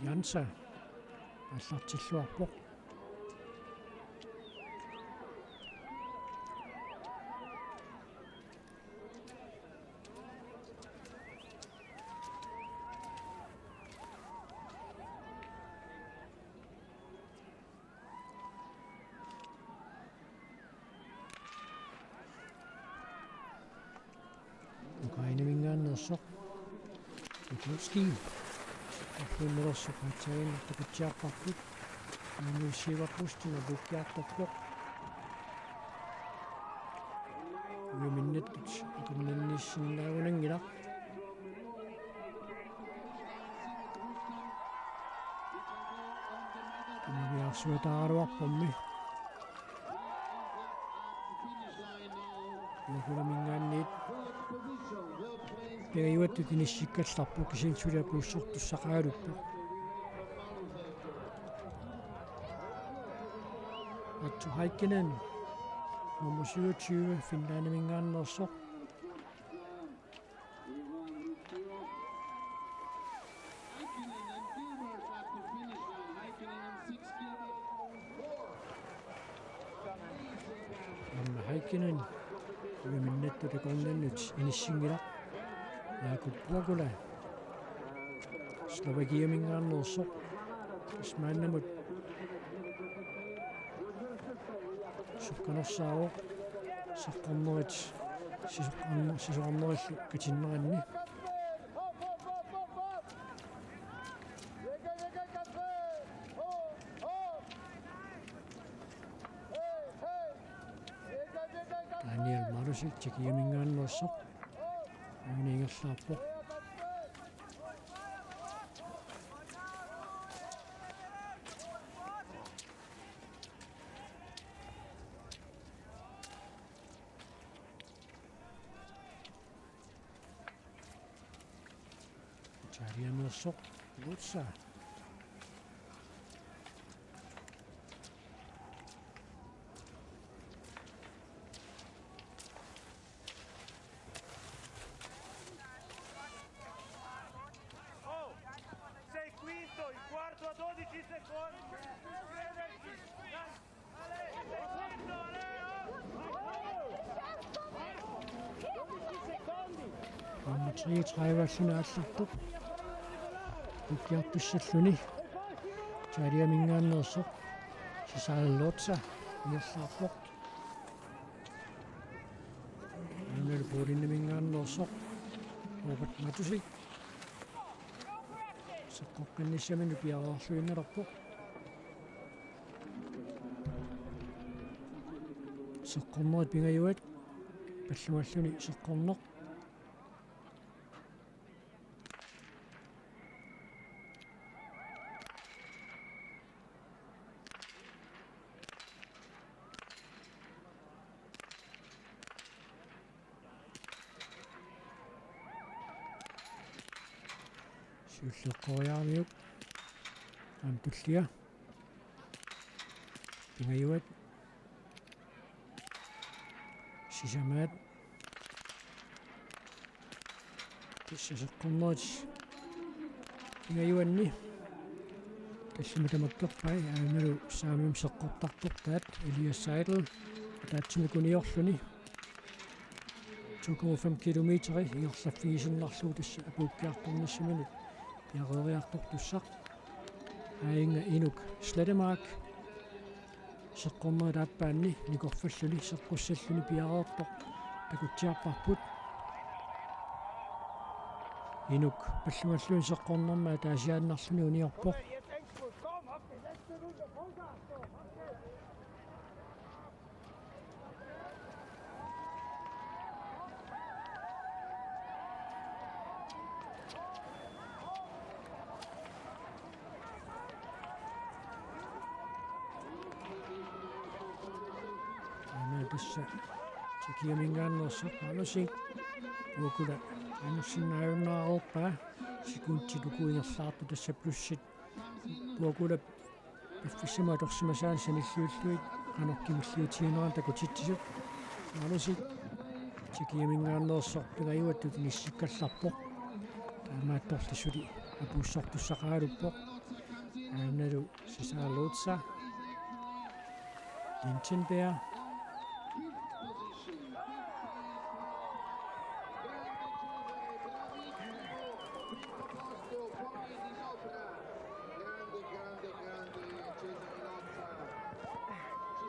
Jansa aallartilluarpoq. Ukraineminngaanneersoq Nikolski. Affunnelersoq aatsaannguaq takutsiarparput. Manusiva Pustin apuukkiartorpoq. Uiminnittut akunninniissinnaanngilaq. Tunniarsuataaraluarpummi. Juulliminngaanniit pingajuattut inissikkallarput kisianni suli apuussortussaqaraluppoq. Atsu Heikkinen, nummer syvogtyve, Finlandiminngaanneersoq. Anna Heikkinen uiminnittut akornannut inissinngilaq. Jakub Bokula Slovakiaminngaanneersoq. Tassa maannamut sukkanersaavoq seqqornerit sisoqarner-, sisoqarnerillu katinneranni. Daniel Malusic Tjekkiaminngaanneersoq. Aamma ingerlaarpoq. Italianersoq Lutsa. Oh, sei quinto, il quarto a dodici secondi. Nummer treogtredive-alluni aallartoq. Apuukkiartussalluni. Italiaminngaanneersoq Cesare Lozza ingerlaarpoq. Aamma Poleniminngaanneersoq Robert Matusik. Seqqoqqinnissaminut piareerluinnalerpoq. Seqqornerit pingajuat, pallungalluni seqqorneq. Siulleq eqqoriaramiuk. Aamma tullia. Pingajuat. Sisamaat. Tassa seqqornerit pingajuanni. Tallimat tamakkerpai, aammalu saamimmut seqqortarpoq taanna Elias Seidel. Ataatsimik uniorluni. To komma fem kilometeri ingerlaffigisinnarlugu tassa apuukkiartornissaminut piareeriartortussaq. Aajuna Inuk Slettemark. Seqqornerit aappaanni nikorfalluni seqqussalluni piareerpoq. Takutsiarparput. Inuk pallungalluni seqqornermut ataasiaannarluni uniorpoq. Aamma tassa Tjekkiaminngaanneersoq Malusik Vuokula anussinnaajunnaarpaa. Sekundit uku ingerlaartut tassa plussit Vuokulap piffissami atorsimasaani sanilliullugit qanoq kimilliutiginerani takutitsisut. Malusik Tjekkiaminngaanneersoq pingajuattut inissikkallarpoq. Taamaattorli suli apuussortussaqaraluppoq. Aammalu Cesar Lotza. Lindenberg.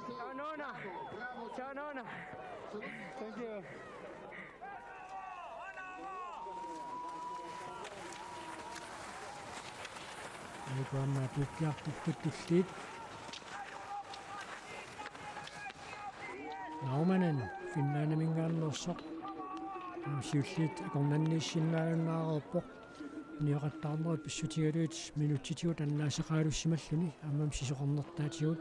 Ciao nonna. Ciao nonna. Thank you. Aamma apuukkiartorput tulliit. Naumanen Finlandiminngaanneersoq. Aamma siulliit akornanniissinnaajunnaarpoq. Unioqattaarnerit pissutigalugit minutsitigut annaasaqalussimalluni aammami sisoqarnertaatigut.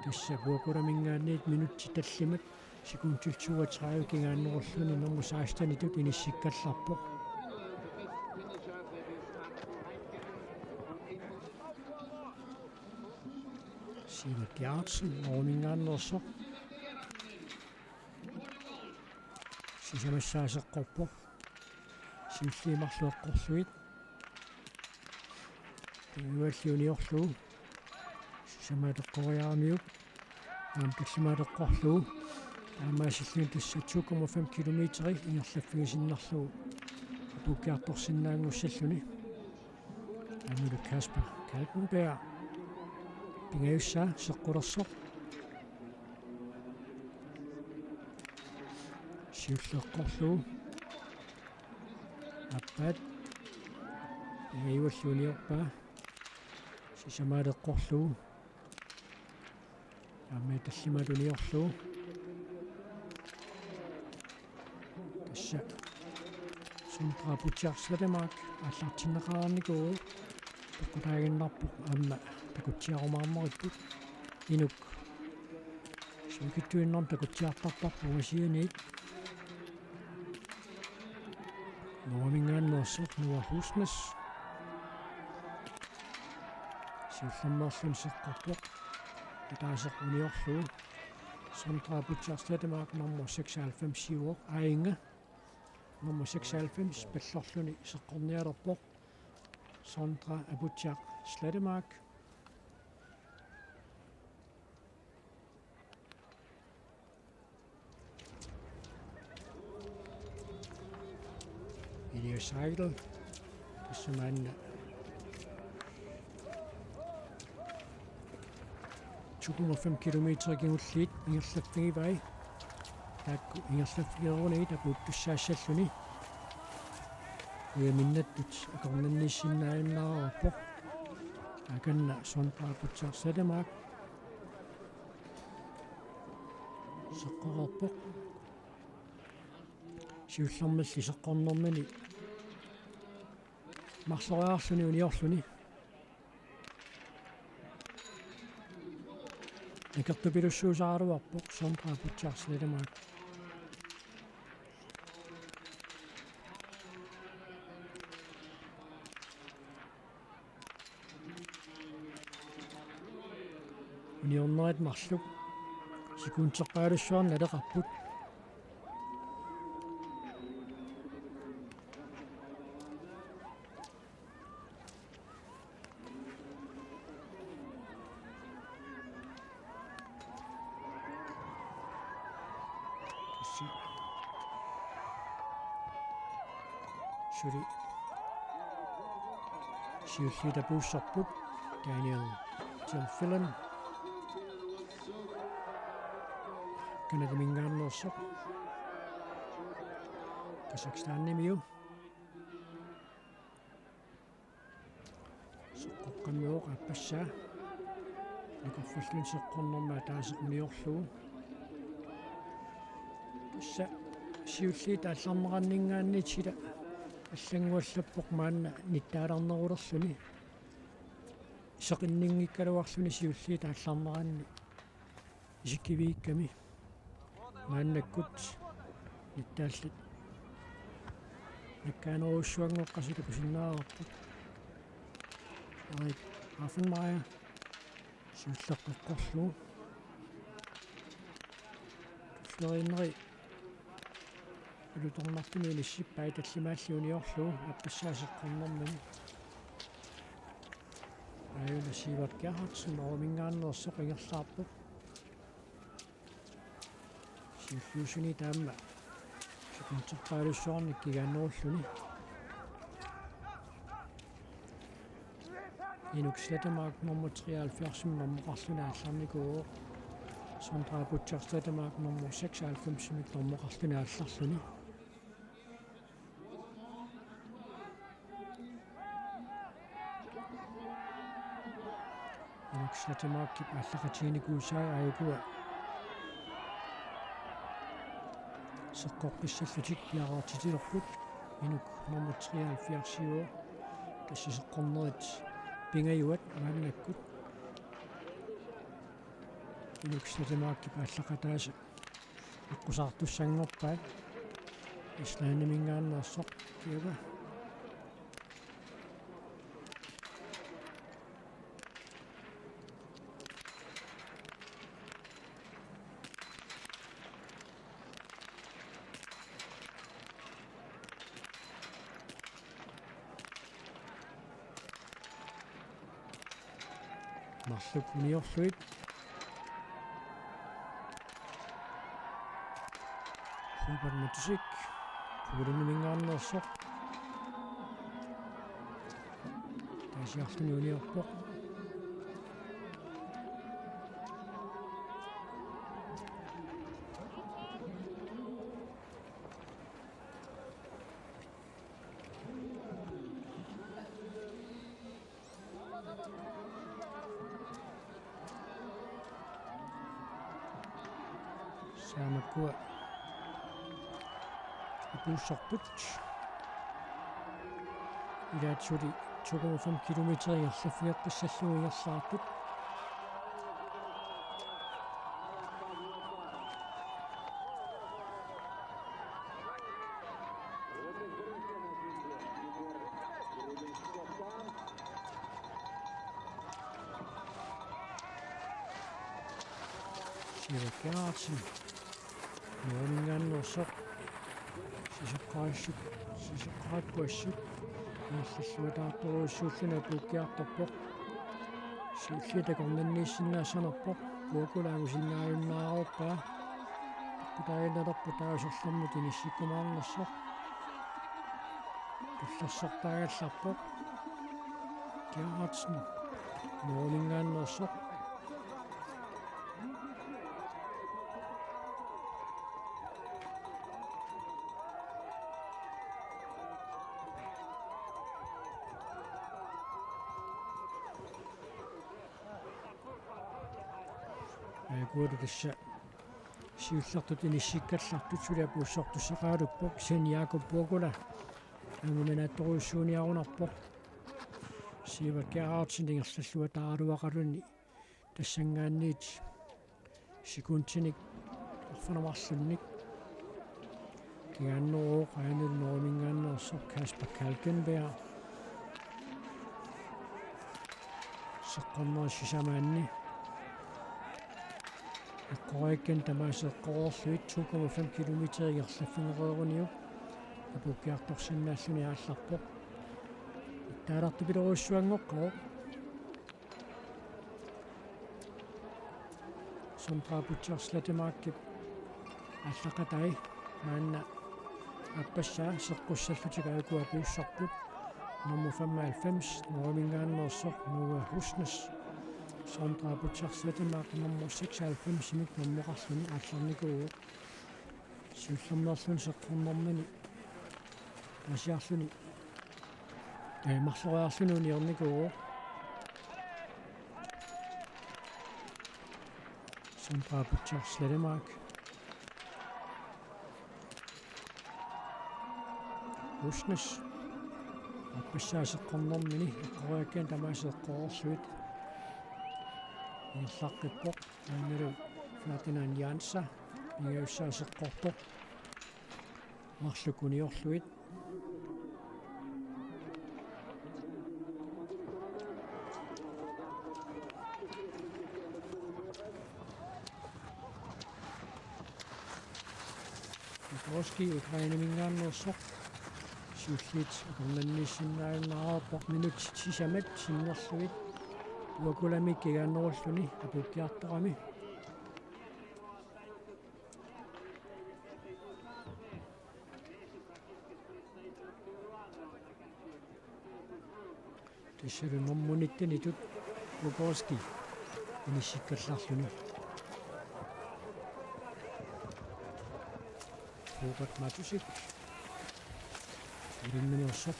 Tassa Vuokulaminngaanniit minutsit tallimat sekundit toogtredive kingaannerulluni nummer seksten-itut inissikkallarpoq. Sivert Gerhardsen, Norgeminngaanneersoq. Sisamassaa seqqorpoq. Siulliit marluk eqqorlugit. Pingajualli uniorlugu. Sisamaat eqqoriaramiuk. Aamma tallimaat eqqorlugu. Taamaasilluni tassa to komma fem kilometeri ingerlaffigisinnarlugu apuukkiartorsinnaanngussalluni. Aammalu Kasper Kaltenberg. Pingajussaa seqqulersoq. Siulleq eqqorlugu. Aappaat. Pingajualli uniorpaa. Sisamaat eqqorlugu. Aamma tallimaat uniorlugu. Tassa Sondre Butcher Slettemark aallartinneqarnikuuvoq. Peqqutaaginnarpoq aamma takutsiarumaarneripput. Inuk suikittuinnarmik takutsiartarparput ungasianiit. Norgeminngaanneersoq Noah Husnes. Siullermeerluni seqqorpoq. Ataaseq uniorlugu. Sondre Butcher Slettemark nummer seksoghalvfems siuvoq. Aajuna nummer seksoghalvfems pallorluni seqqornialerpoq. Sondre Butcher Slettemark. Elias Seidel. Tassa maanna to komma fem kilometer kingulliit ingerlaffigivai. Taakku ingerlaffigerugunagit apuuttussaassalluni. Ujaminnattut akornanniissinnaajunnaareerpoq. Akanna Sondre Butcher Slettemark. Seqqoreerpoq. Siullermilli seqqornermini marloriarluni uniorluni. Nakertupilussuusaraluarpoq Sondre Butcher Slettemark. Uniornerit marluk sekunderpaalussuarnik naleqarput. Tassa suli siulliit tapuussorput Daniel Gilfillan Canadaminngaanneersoq, Kazakhstanimiu. Seqqoqqammivoq aappassaa. Nikorfalluni seqqornermi ataaseq uniorlugu. Tassa siulliit aallarneqarninngaanniit sila allannguallappoq maanna nittaalernerulerluni. Seqinninngikkaluarluni siulliit aallarneranni isikkivigikkami. Maannakkut nittaallit nakkaanerujussuanngoqqasut takusinnaavarput. Erik Raffenmeier siulleq eqqorlugu. Tulleriinneri ulutornartumik inissippai, tallimaalli uniorlugu aappassaa seqqornermini. Aajuna Sivert Gerhardsen Norgeminngaanneersoq ingerlaarpoq. Siulliussani taama sekunderpaalussuarnik kigaannerulluni. Inuk Slettemark nummer treoghalvfjerds nummeqarluni aallarnikuuvoq. Sondre Butcher Slettemark nummer seksoghalvfems nummeqarluni aallarluni. Inuk Slettemarkip aallaqatiginikuusai aajukua seqqoqqissallutik piareersitilerput. Inuk nummer treoghalvfjerds-iuvoq, tassa seqqornerit pingajuat maannakkut. Inuk Slettemarkip aallaqataasa aqqusaartussanngorpaat. Islandiminngaanneersoq kiava. Marluk uniorlugit. Robert Matusik, Poleniminngaanneersoq. Taasiarluni uniorpoq. Saamakkua tapuussorput. Ilaat suli to komma fem kilometer ingerlaffigeqqissallugu ingerlaartut. Sivert Gerhardsen. Norgeminngaanneersoq. Sisoqqaarissut, sisoqqaarput assut. Ingerlalluataartorujussuulluni apuukkiartorpoq. Siulliit akornanniissinnaassanerpoq. Puakula angusinnaajunnaarpaa. Peqqutaaginnalerpoq taava sorlermut inissikkumaarnersoq. Tullersortaagallarpoq. Gerhardsen. Norgeminngaanneersoq. Kuulu tassa siullertut inissikkallartut suli apuussortussaqaraluppoq, kisianni Jakob Vuokula anguminaattorujussuuniarunarpoq. Sivert Gerhardsen ingerlalluataaraluaqaluni tassanngaanniit sekuntinik arfineq-marlunnik. Kigaanneruvoq aamma Norgeminngaanneersoq Kasper Kalkenberg. Seqqornerit sisamaanni. Eqqoriakkani tamaasa eqqoroorlugit to komma fem kilometer ingerlaffigereeruniuk apuukkiartorsinnaalluni aallarpoq. Ittaalaartipilorujussuanngoqqavoq. Sondre Butcher Slettemarkip aallaqatai maanna aappassaa seqqussallutik aajuku apuussarput. Nummer femoghalvfems, Norgeminngaanneersoq Noah Husnes. Sondre Butcher Slettemark nummer seksoghalvfemsimik nummeqarluni aallarnikuuvoq. Siullermeerluni seqqornermini ataasiarluni, ee, marloriarluni uniornikuuvoq. Sondre Butcher Slettemark. Husnes. Aappassaa seqqornermini, eqqoriakkani tamaasa eqqoroorlugit ingerlaqqippoq. Aammalu Ferdinand Jansa pingajussaa seqqorpoq. Marluk uniorlugit. Bukowski Ukraineminngaanneersoq. Siulliit akornanniissinnaajunnaareerpoq, minutsit sisamat sinnerlugit. Vuokulamik kigaannerulluni apuukkiartorami. Tassalu nummer nittenitut Bukowski inissikkallarluni. Robert Matusek. Ulimminersoq.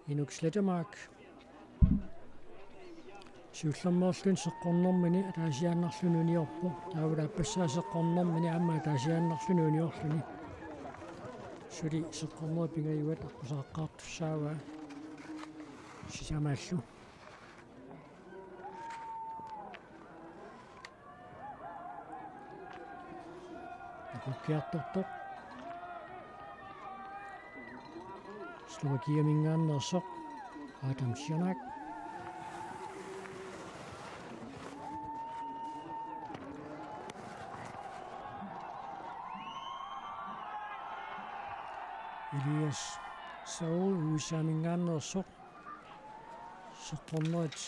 Inuk Slettemark. Siullermeerluni seqqornermini ataasiaannarluni uniorpoq. Taavalu aappassaa seqqornermini aamma ataasiaannarluni uniorluni. Suli seqqornerit pingajuat aqqusaaqqaartussaavaa sisamaallu. Apuukkiartortoq. Slovakiaminngaanneersoq Adam Sianak. Elias Saul U S A-minngaanneersoq. Seqqornerit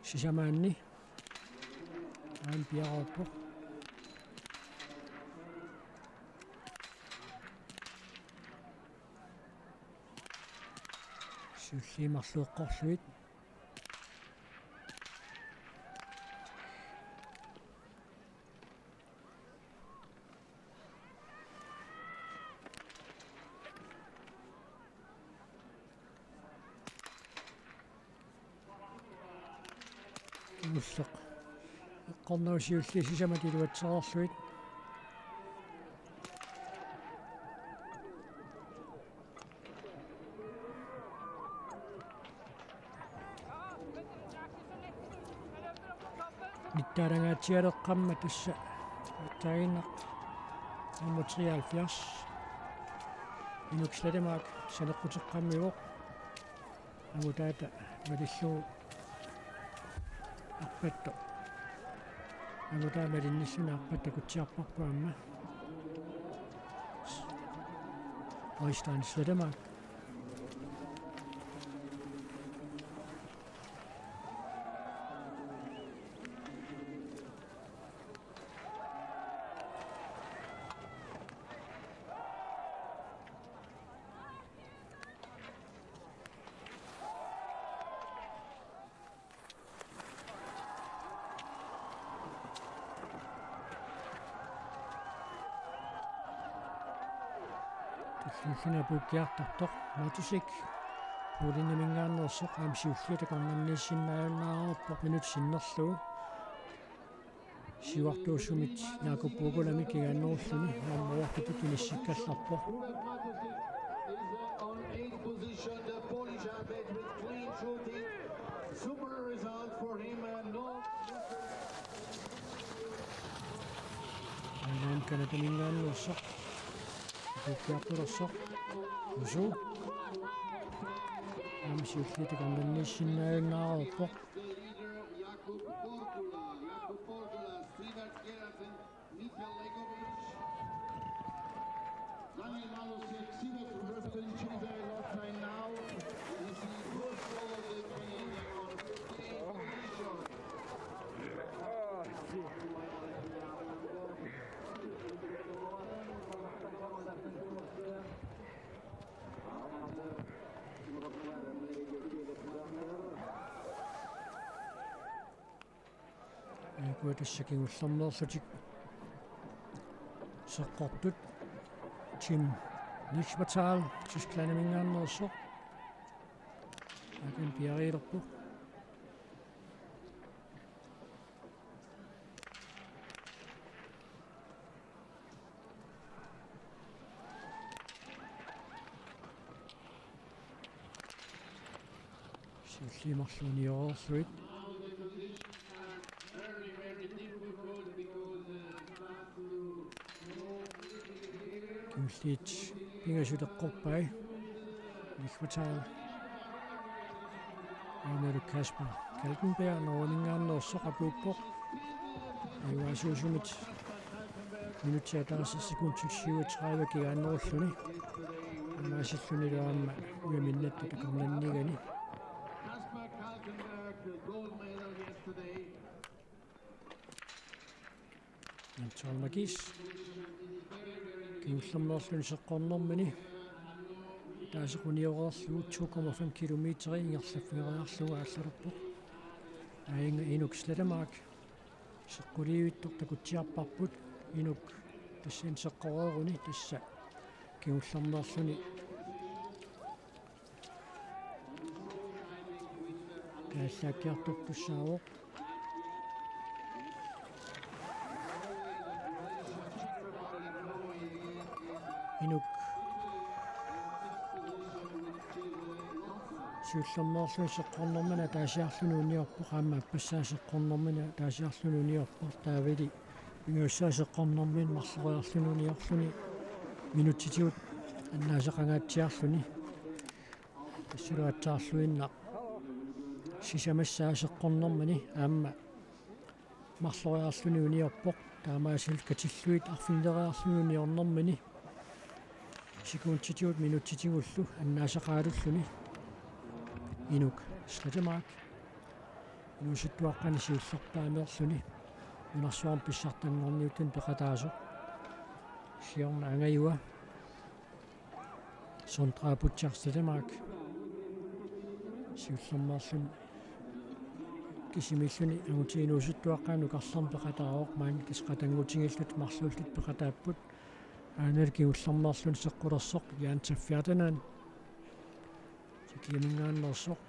sisamaanni. Aamma piareerpoq. Siulliit marluk eqqorlugit. Ulloq. Eqqornerup siulliit sisamat iluatsereerlugit. Nittaalangaatsialeqqamma tassa aatsaannaq nummer treoghalvfjerds. Inuk Slettemark saneqquteqqammivoq. Angutaata malillugu arpattoq. Angutaa malinnilluni arpat takutsiarparput aamma. Øystein Slettemark. Siulliuna apuukkiartortoq Matusik Poleniminngaanneersoq aamma siulliup takornanniissinnaajunnaareerpoq minutsit sinnerlugu. Siuartuusumit Jakob Pukulamit kigaannerulluni nummer ottetut inissikkallarpoq. Aanaam Canadaminngaanneersoq apuukkiartortoq Usu. Aamma siulliup takornanniissinnaajunnaareerpoq. Aajuku tassa kingullermeerlutik seqqortut. Tim Lichvatal Tysklandiminngaanneersoq. Akin piariilerpoq. Siulliit marluk unioreerlugit. Kingulliit pingasut eqqorpai. Lichvatal. Aammalu Kasper Kaltenberg Norgeminngaanneersoq apuuppoq. Ajugaasuusumit minutsit ataaseq sekundit syvogtredive kigaannerulluni. Taamaasillunilu aamma ujaminnattut takornanniigani. Anton Magis kingullermeerluni seqqornermini ataaseq unioreerlugu to komma fem kilometer ingerlaffigeriarlugu aallarpoq. Aajuna Inuk Slettemark seqquliivittoq takutsiarparput. Inuk tassani seqqoreeruni tassa kingullermeerluni kaallaakkiartortussaavoq. Inuk siullermeerluni seqqornermini ataasiarluni uniorpoq, aamma appassaa seqqornermini ataasiarluni uniorpoq, taavali pingajussaa seqqornermini marloriarluni uniorluni minutsitigut annaasaqangaatsiarluni. Tassalu aatsaarluinnaq sisamassaa seqqornermini aamma marloriarluni uniorpoq, taamaasillutik katillugit arfinileriarluni uniornermini sekunditigut minutsitigullu annaasaqaarulluni. Inuk Slettemark inuusuttuaqqani siullerpaamiorluni nunarsuarmi pissartanngorniuttunut peqataasoq. Siorna angajua Sondre Butcher Slettemark siullermeerluni kisimiilluni angutip inuusuttuaqqani nukarlermi peqataavoq, maani tassa qatanngutigiillutik marluullutik peqataapput. Aanalu kingullermeerluni seqqulersoq Jan Taffiatanan Tjekkiaminngaanneersoq.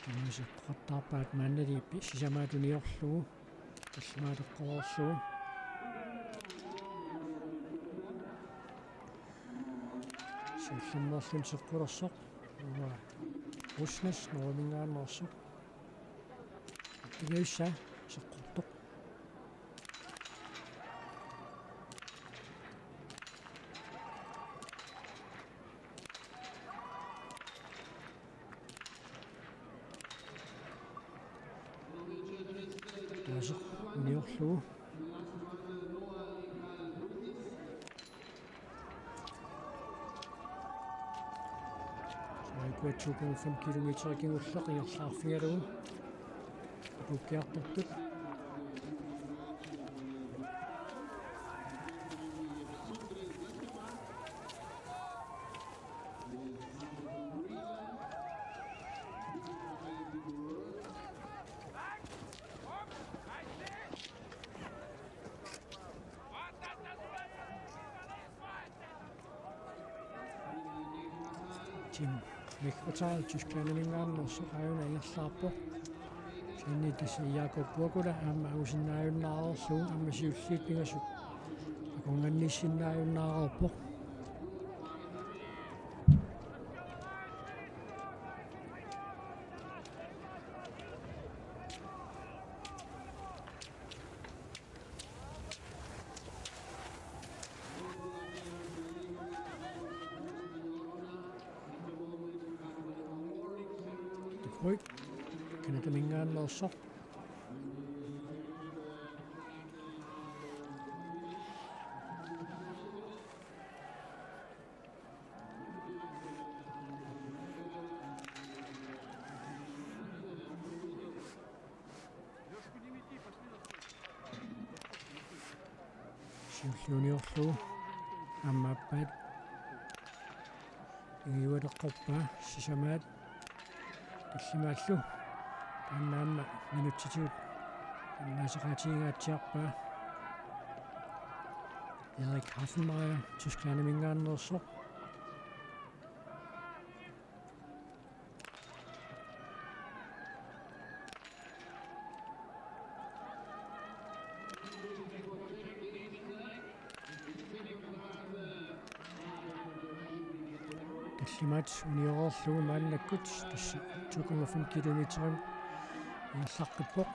Aamma seqqortarpaat maannali pi-, sisamaat uniorlugu. Tallimaat eqqoreerlugu. Siullermeerluni seqqulersoq. Uanga Rusnes Norgeminngaanneersoq. Pingajussaa seqqortoq. Ataaseq uniorlugu. Aajuku to komma fem kilometer kingulleq ingerlaarfigalugu apuukkiartortut. Tim Mikkotaal Tysklandiminngaanneersoq aajuna ingerlaarpoq. Kisianni tassa Jakob Burgula aamma angusinnaajunnaareerlugu aamma siulliit pingasut akornanniissinnaajunnaarpoq. Tufrik, Canadaminngaanneersoq. Siulliuniorlugu aamma aappaat pingajualeqqorpaa sisamaat tallimaallu. Taanna aamma minutsitigut annaasaqaatigingaatsiarpaa. Erik Haffenmeier Tysklandiminngaanneersoq. Tallimaat unioreerlugu maannakkut tassa to komma fem kilometer ingerlaqqippoq.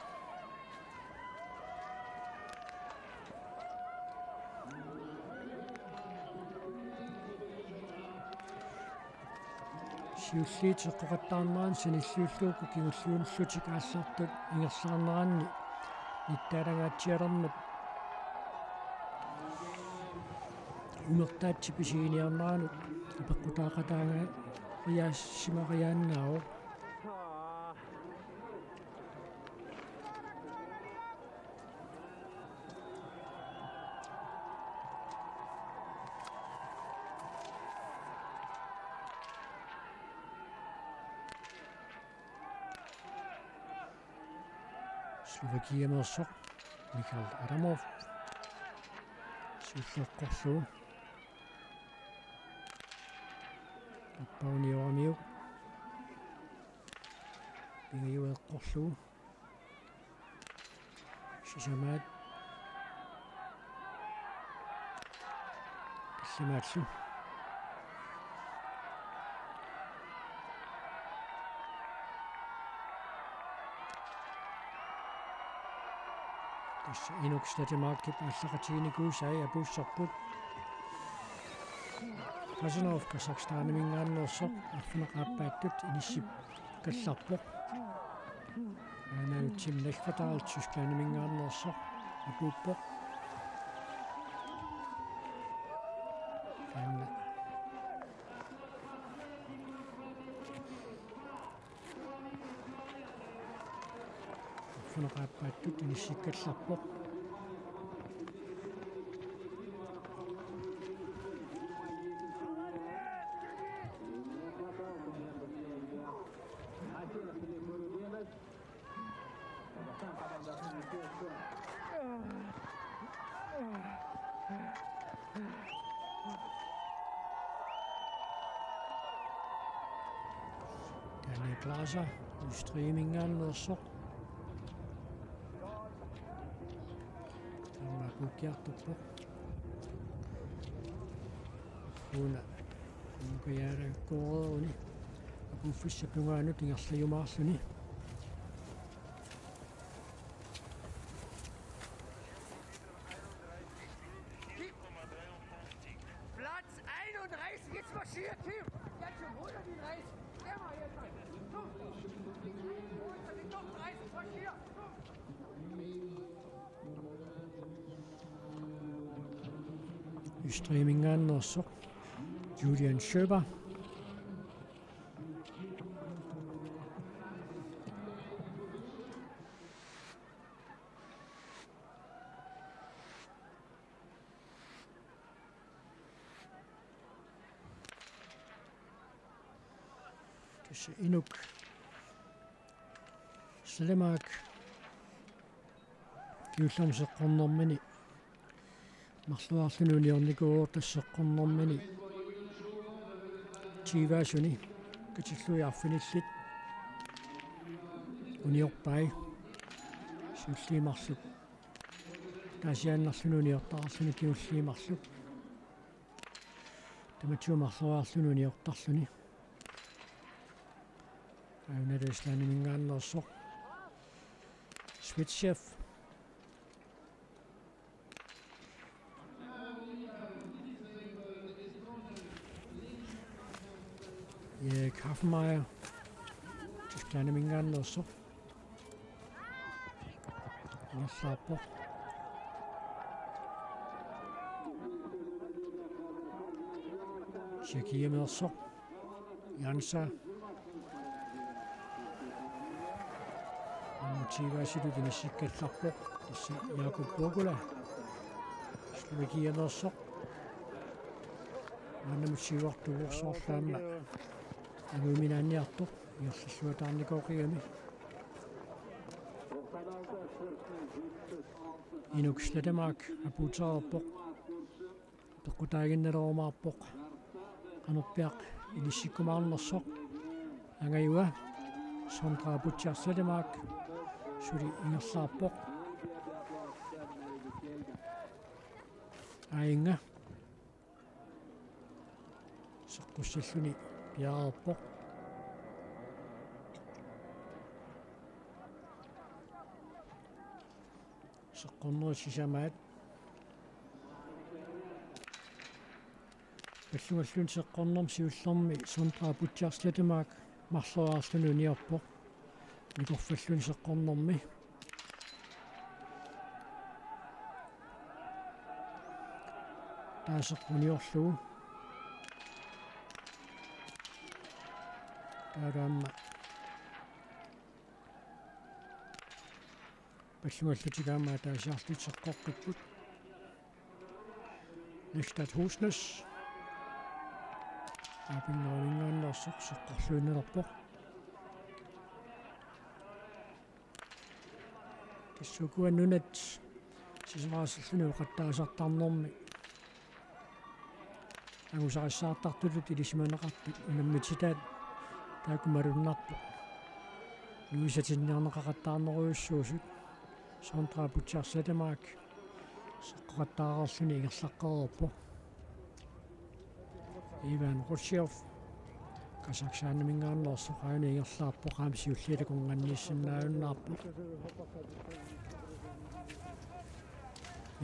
Siulliit eqqoqattaarneranni sanilliullugu kingulliullutik aallartut ingerlaarneranni nittaalangaatsialermat umertaatsit pisiginiarneranut apeqqutaaqataangariaassimariaannaavoq. Slovakiameersoq Michael Adamov siulleqqorlugu. Appaunioramiuk pingajueqqorlugu. Sisamaat. Tallimaallu. Tassa Inuk Stadimaki aallaqatiginikuusai apuussarput. Kasanov Kazakhstaniminngaanneersoq arfineq-aappaattut inissikkallarpoq. Aanalu Tim Lechfadal Tysklandiminngaanneersoq apuuppoq. Taanna arfineq-aappaattut inissikkallarpoq. Daniel Glaser, Østrigiminngaanneersoq. Taama apuukkiartorpoq. Una amukajaaragakkooruni apuuffissap tungaanut ingerlajumaarluni. Platz einunddreißig, jetzt marschiert, Tim! Jetzt schon hundertdreißig! Immer jetzt! Komm! Top dreißig, marschiert! Komm! Østrigiminngaanneersoq Julian Schöber. Tassa Inuk Selemak kingullermik seqqornermini marluarluni uniornikuuvoq, tassa seqqornermini tyveasuni. Katillugit arfinillit uniorpai. Siulliit marluk taasiinnarluni uniortaqarluni kingulliit marluk. Tamatsinnut marloriarluni uniortarluni. Aajuna Islandiminngaanneersoq Svitsev. Erik Haffmeier. Tysklandiminngaanneersoq. Ingerlaarpoq. Tjekkiameersoq. Jansa. Motivaasilu inissikkallarpoq. Tassa Jakob Bogula. Slovakiameersoq. Maannamut siuartuuvoq soorlu aamma anguiminaanniartoq. Ingerlalluataarnikooqigami. Inuk Slettemark apuutereerpoq. Peqqutaaginnalerumaarpoq qanorpiaq inissikkumaarnersoq. Angajua Sondre Butcher Slettemark suli ingerlaarpoq. Aajinnga seqqussilluni piareerpoq. Seqqornerit sisamaat. Pallungalluni seqqornermi siullermi Sondre Butcher Slettemark marloriarluni uniorpoq. Nikorfalluni seqqornermi. Taaseq uniorlugu. Taava aamma pallungallutik aamma ataasiarlutik seqqoqqipput. Næstat Husnes. Aapinneraminngaanneersoq seqqorluinnalerpoq. Tassa ukua nunat sisoraaserluni oqattaasartarnermi angusarissaartartutut ilisimaneqartut unammitsitaat taakku malunnarpoq. Nuisatinniarneqaqattaarnerujussuusut. Sondre Butcher Slettemark seqqoqattaareerluni ingerlaqqereerpoq. Ivan Rutshiev Kazakhstaniminngaanneersoq aajuna ingerlaarpoq, aamma siulliit akornanniissinnaajunnaarput.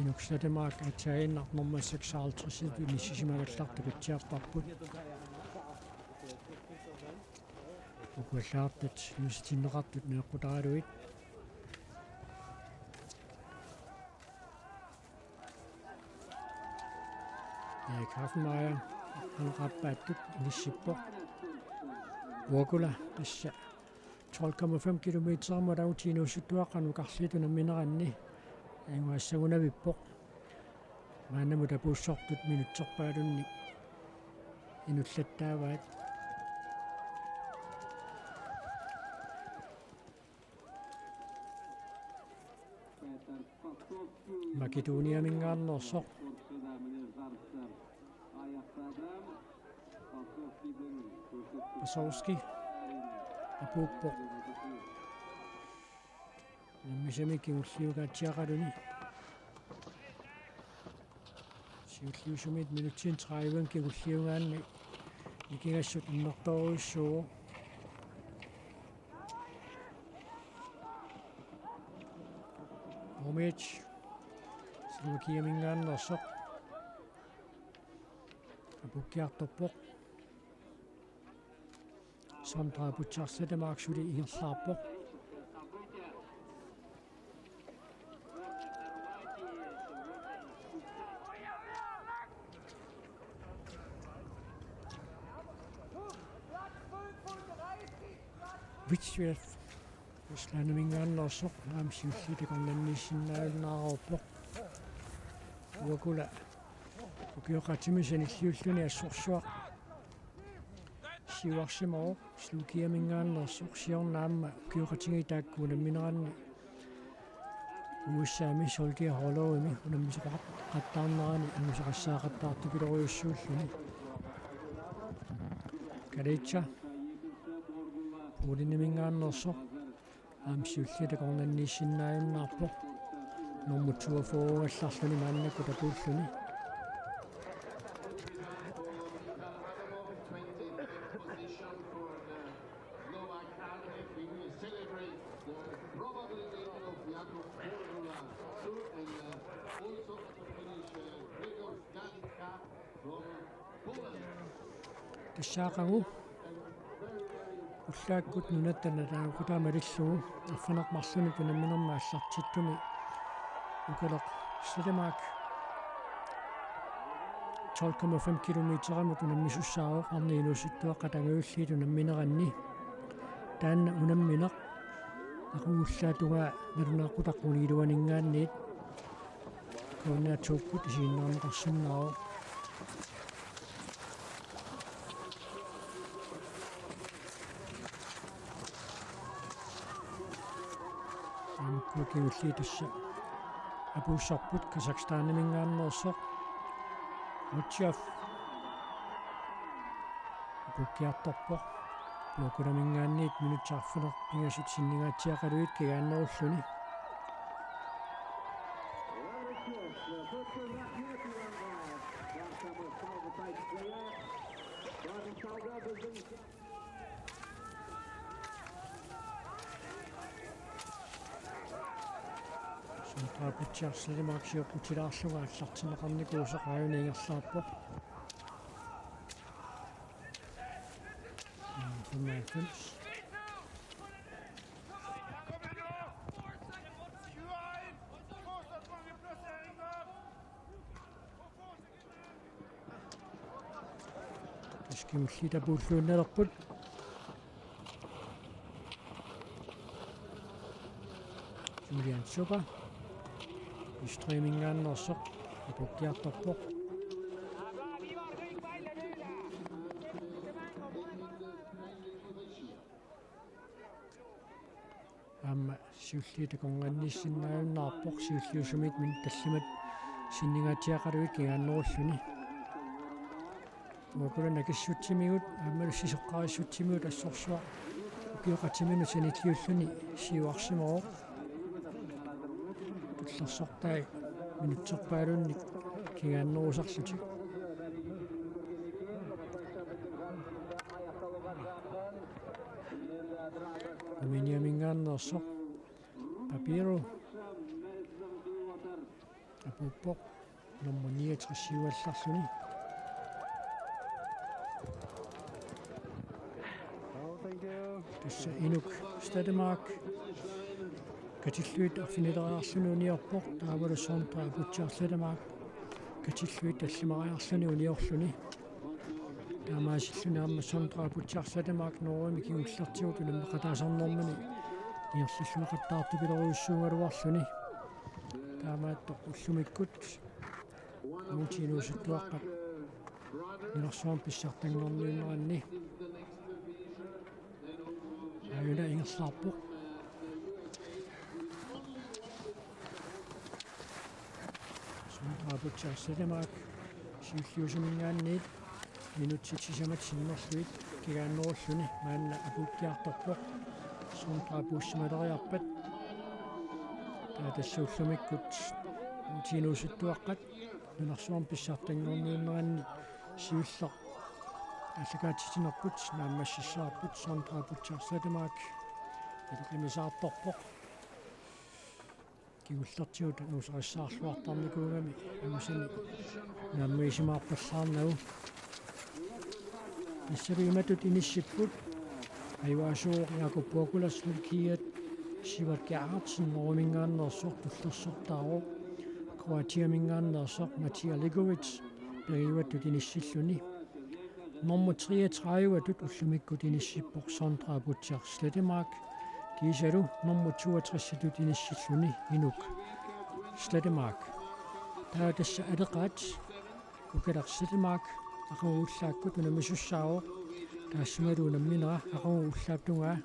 Inuk Slettemark aatsaannguaq nummer seksoghalvtreds inissisimagallartoq katsiarparput. Ukuallaartut nuisatinneqartut neqqutaralugit. Erik Haffmeier aqqaneqappaattut inissippoq. Uakula tassa tolv komma fem kilometerimut atiinuusuttuaqqanut karliit unammineranni anguassagunavippoq. Maannamut apuussortut minutserpaalunnik inullattaavaat. Makedoniaminngaanneersoq Pasovski apuuppoq. Unammisami kingulliugaatsiaqaluni. Siulliusumi minutsinik tredive kingulliugaanni nikingassut innertoorujussuuvoq. Tomic Slovakiaminngaanneersoq apukkiartorpoq. Sondre Butcher Slettemark suli ingerlaarpoq. Vitsjev Ruslandiminngaanneersoq aamma siulliit akornanniissinnaajunnaarpoq. Uakula ukioqatimi sanilliulluni assorsuaq siuarsimavoq, Slovakiaminngaanneersoq, siorna aamma ukioqatigiit taakku unammineranni U S A-mi Sølje Hollow-imi unammisoqaqattaarnerani angusarissaaqattaartupilorujussuulluni. Kaleitsa Poleniminngaanneersoq. Aamma siulliit takornanniissinnaajunnaarpoq. Nummer toogfyrre-allarluni maannakkut takuulluni. Tassa aqagu ullaakkut nunatta nalaaqutaa malillugu arfineq-marlunut unamminermi aallartittumi Ukaleq Slettemark tolv komma fem kilometerimut unammisussaavoq arnat inuusuttuaqqat angajulliit unammineranni. Taanna unammineq aqagu ullaatungaa nalunaaqutaq qulingiluaninngaanniit K N R to-kkut isiginnaarneqarsinnaavoq. Aamma kingulliit tassa apuussarput Kazakhstaniminngaanneersoq Rutjov. Apuukkiartorpoq. Puakulaminngaanniit minutsit arfineq-pingasut sinningaatsiaqalugit kigaannerulluni. Sondre Butcher Slettemark sioqqutilaarlugu aallartinneqarnikuusoq aajuna ingerlaarpoq. Femoghalvfems. Tassa kingulliit tapuulluinnalerput. Julian Suba. Østrigiminngaanneersoq apuukkiartorpoq. Aamma siulliit takornanniissinnaajunnaarpoq, siulliusumit minutsit tallimat sinningaatsiaqalugit kigaannerulluni. Puakula nakissutsimigut aammalu sisoqqarissutsimigut assorsuaq ukioqatiminut sanilliulluni siuarsimavoq. Tullersortai minutserpaalunnik kigaannerusarlutik. Rumæniaminngaanneersoq Papiru apuuppoq, nummer niogtres siuallarluni. Tassa Inuk Slettemark katillugit arfinileriarluni uniorpoq, taavalu Sondre Butcher Slettemark katillugit tallimariarluni uniorluni. Taamaasilluni aamma Sondre Butcher Slettemark Norgemi kingullertigut unammeqataasarnermini ingerlalluaqattaartupiloorujussuugaluarluni. Taamaattoq ullumikkut uagut inuusuttuaqqat nunarsuarmi pissartanngorniunneranni aajuna ingerlaarpoq. Sondre Butcher Slettemark siulliusuminngaanniit minutsit sisamat sinnerlugit kigaannerulluni maanna apuukkiartorpoq. Sondre apuussimaleriarpat taava tassa ullumikkut uagut inuusuttuaqqat nunarsuarmi pissartanngorniunneranni siulleq aallakaatitsinerput naammassissavarput Sondre Butcher Slettemark ileqimisaartorpoq. Kingullertigut angusarissaarluartarnikuugami angusani naammagisimaapallaarnagu. Tassalu imatut inissipput: ajugaasuuvoq Jakob Puakula, Slovakiat, Sivert Gerhardsen Norgeminngaanneersoq, tullersortaavoq Kroatiaminngaanneersoq Matija Ligovic periuattut inissilluni. Nummer treogtredive-tut ullumikkut inissippoq Sondre Butcher Slettemark, kiisalu nummer toogtres-itut inissilluni Inuk Slettemark. Taava tassa aleqaat Ukaleq Slettemark aqagu ullaakkut unammisussaavoq, taassumalu unamminera aqagu ullaap tungaa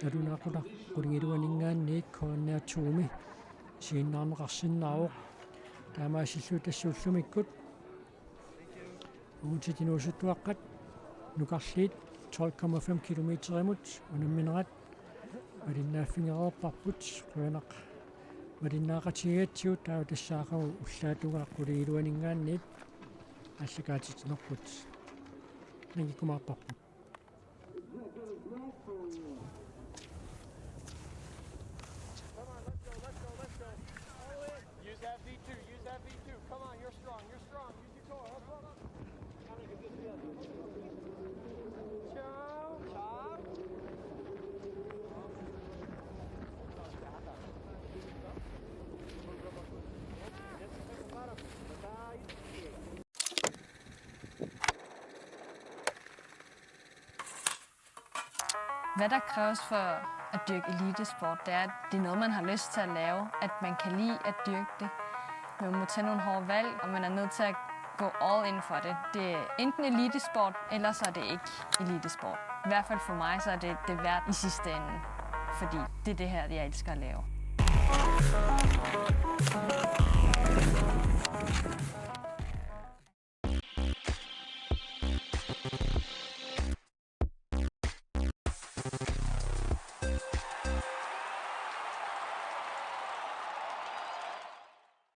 nalunaaqutaq qulingiluaninngaanniit K N R to-mi isiginnaarneqarsinnaavoq. Taamaasilluni tassa ullumikkut uagutit inuusuttuaqqat nukarliit tolv komma fem kilometerimut unamminerat malinnaaffigereerparput. Qujanaq malinnaaqatigigatsigut, taava tassa aqagu ullaap tungaa qulit iluaninngaanniit aallakaatitsinerput. Nangikkumaarparput. Come on, let's go, let's go, let's go. Use that V two, use that V two. Come on, you're strong, you're strong. Use your core. Up, up, up. Ciao. Ciao. Hvad der kræves for at dyrke elitesport, det er, at det er noget, man har lyst til at lave, at man kan lide at dyrke det. Man må tage nogle hårde valg, og man er nødt til at gå all in for det. Det er enten elitesport, eller så er det ikke elitesport. I hvert fald for mig, så er det det værd i sidste ende, fordi det er det her, jeg elsker at lave.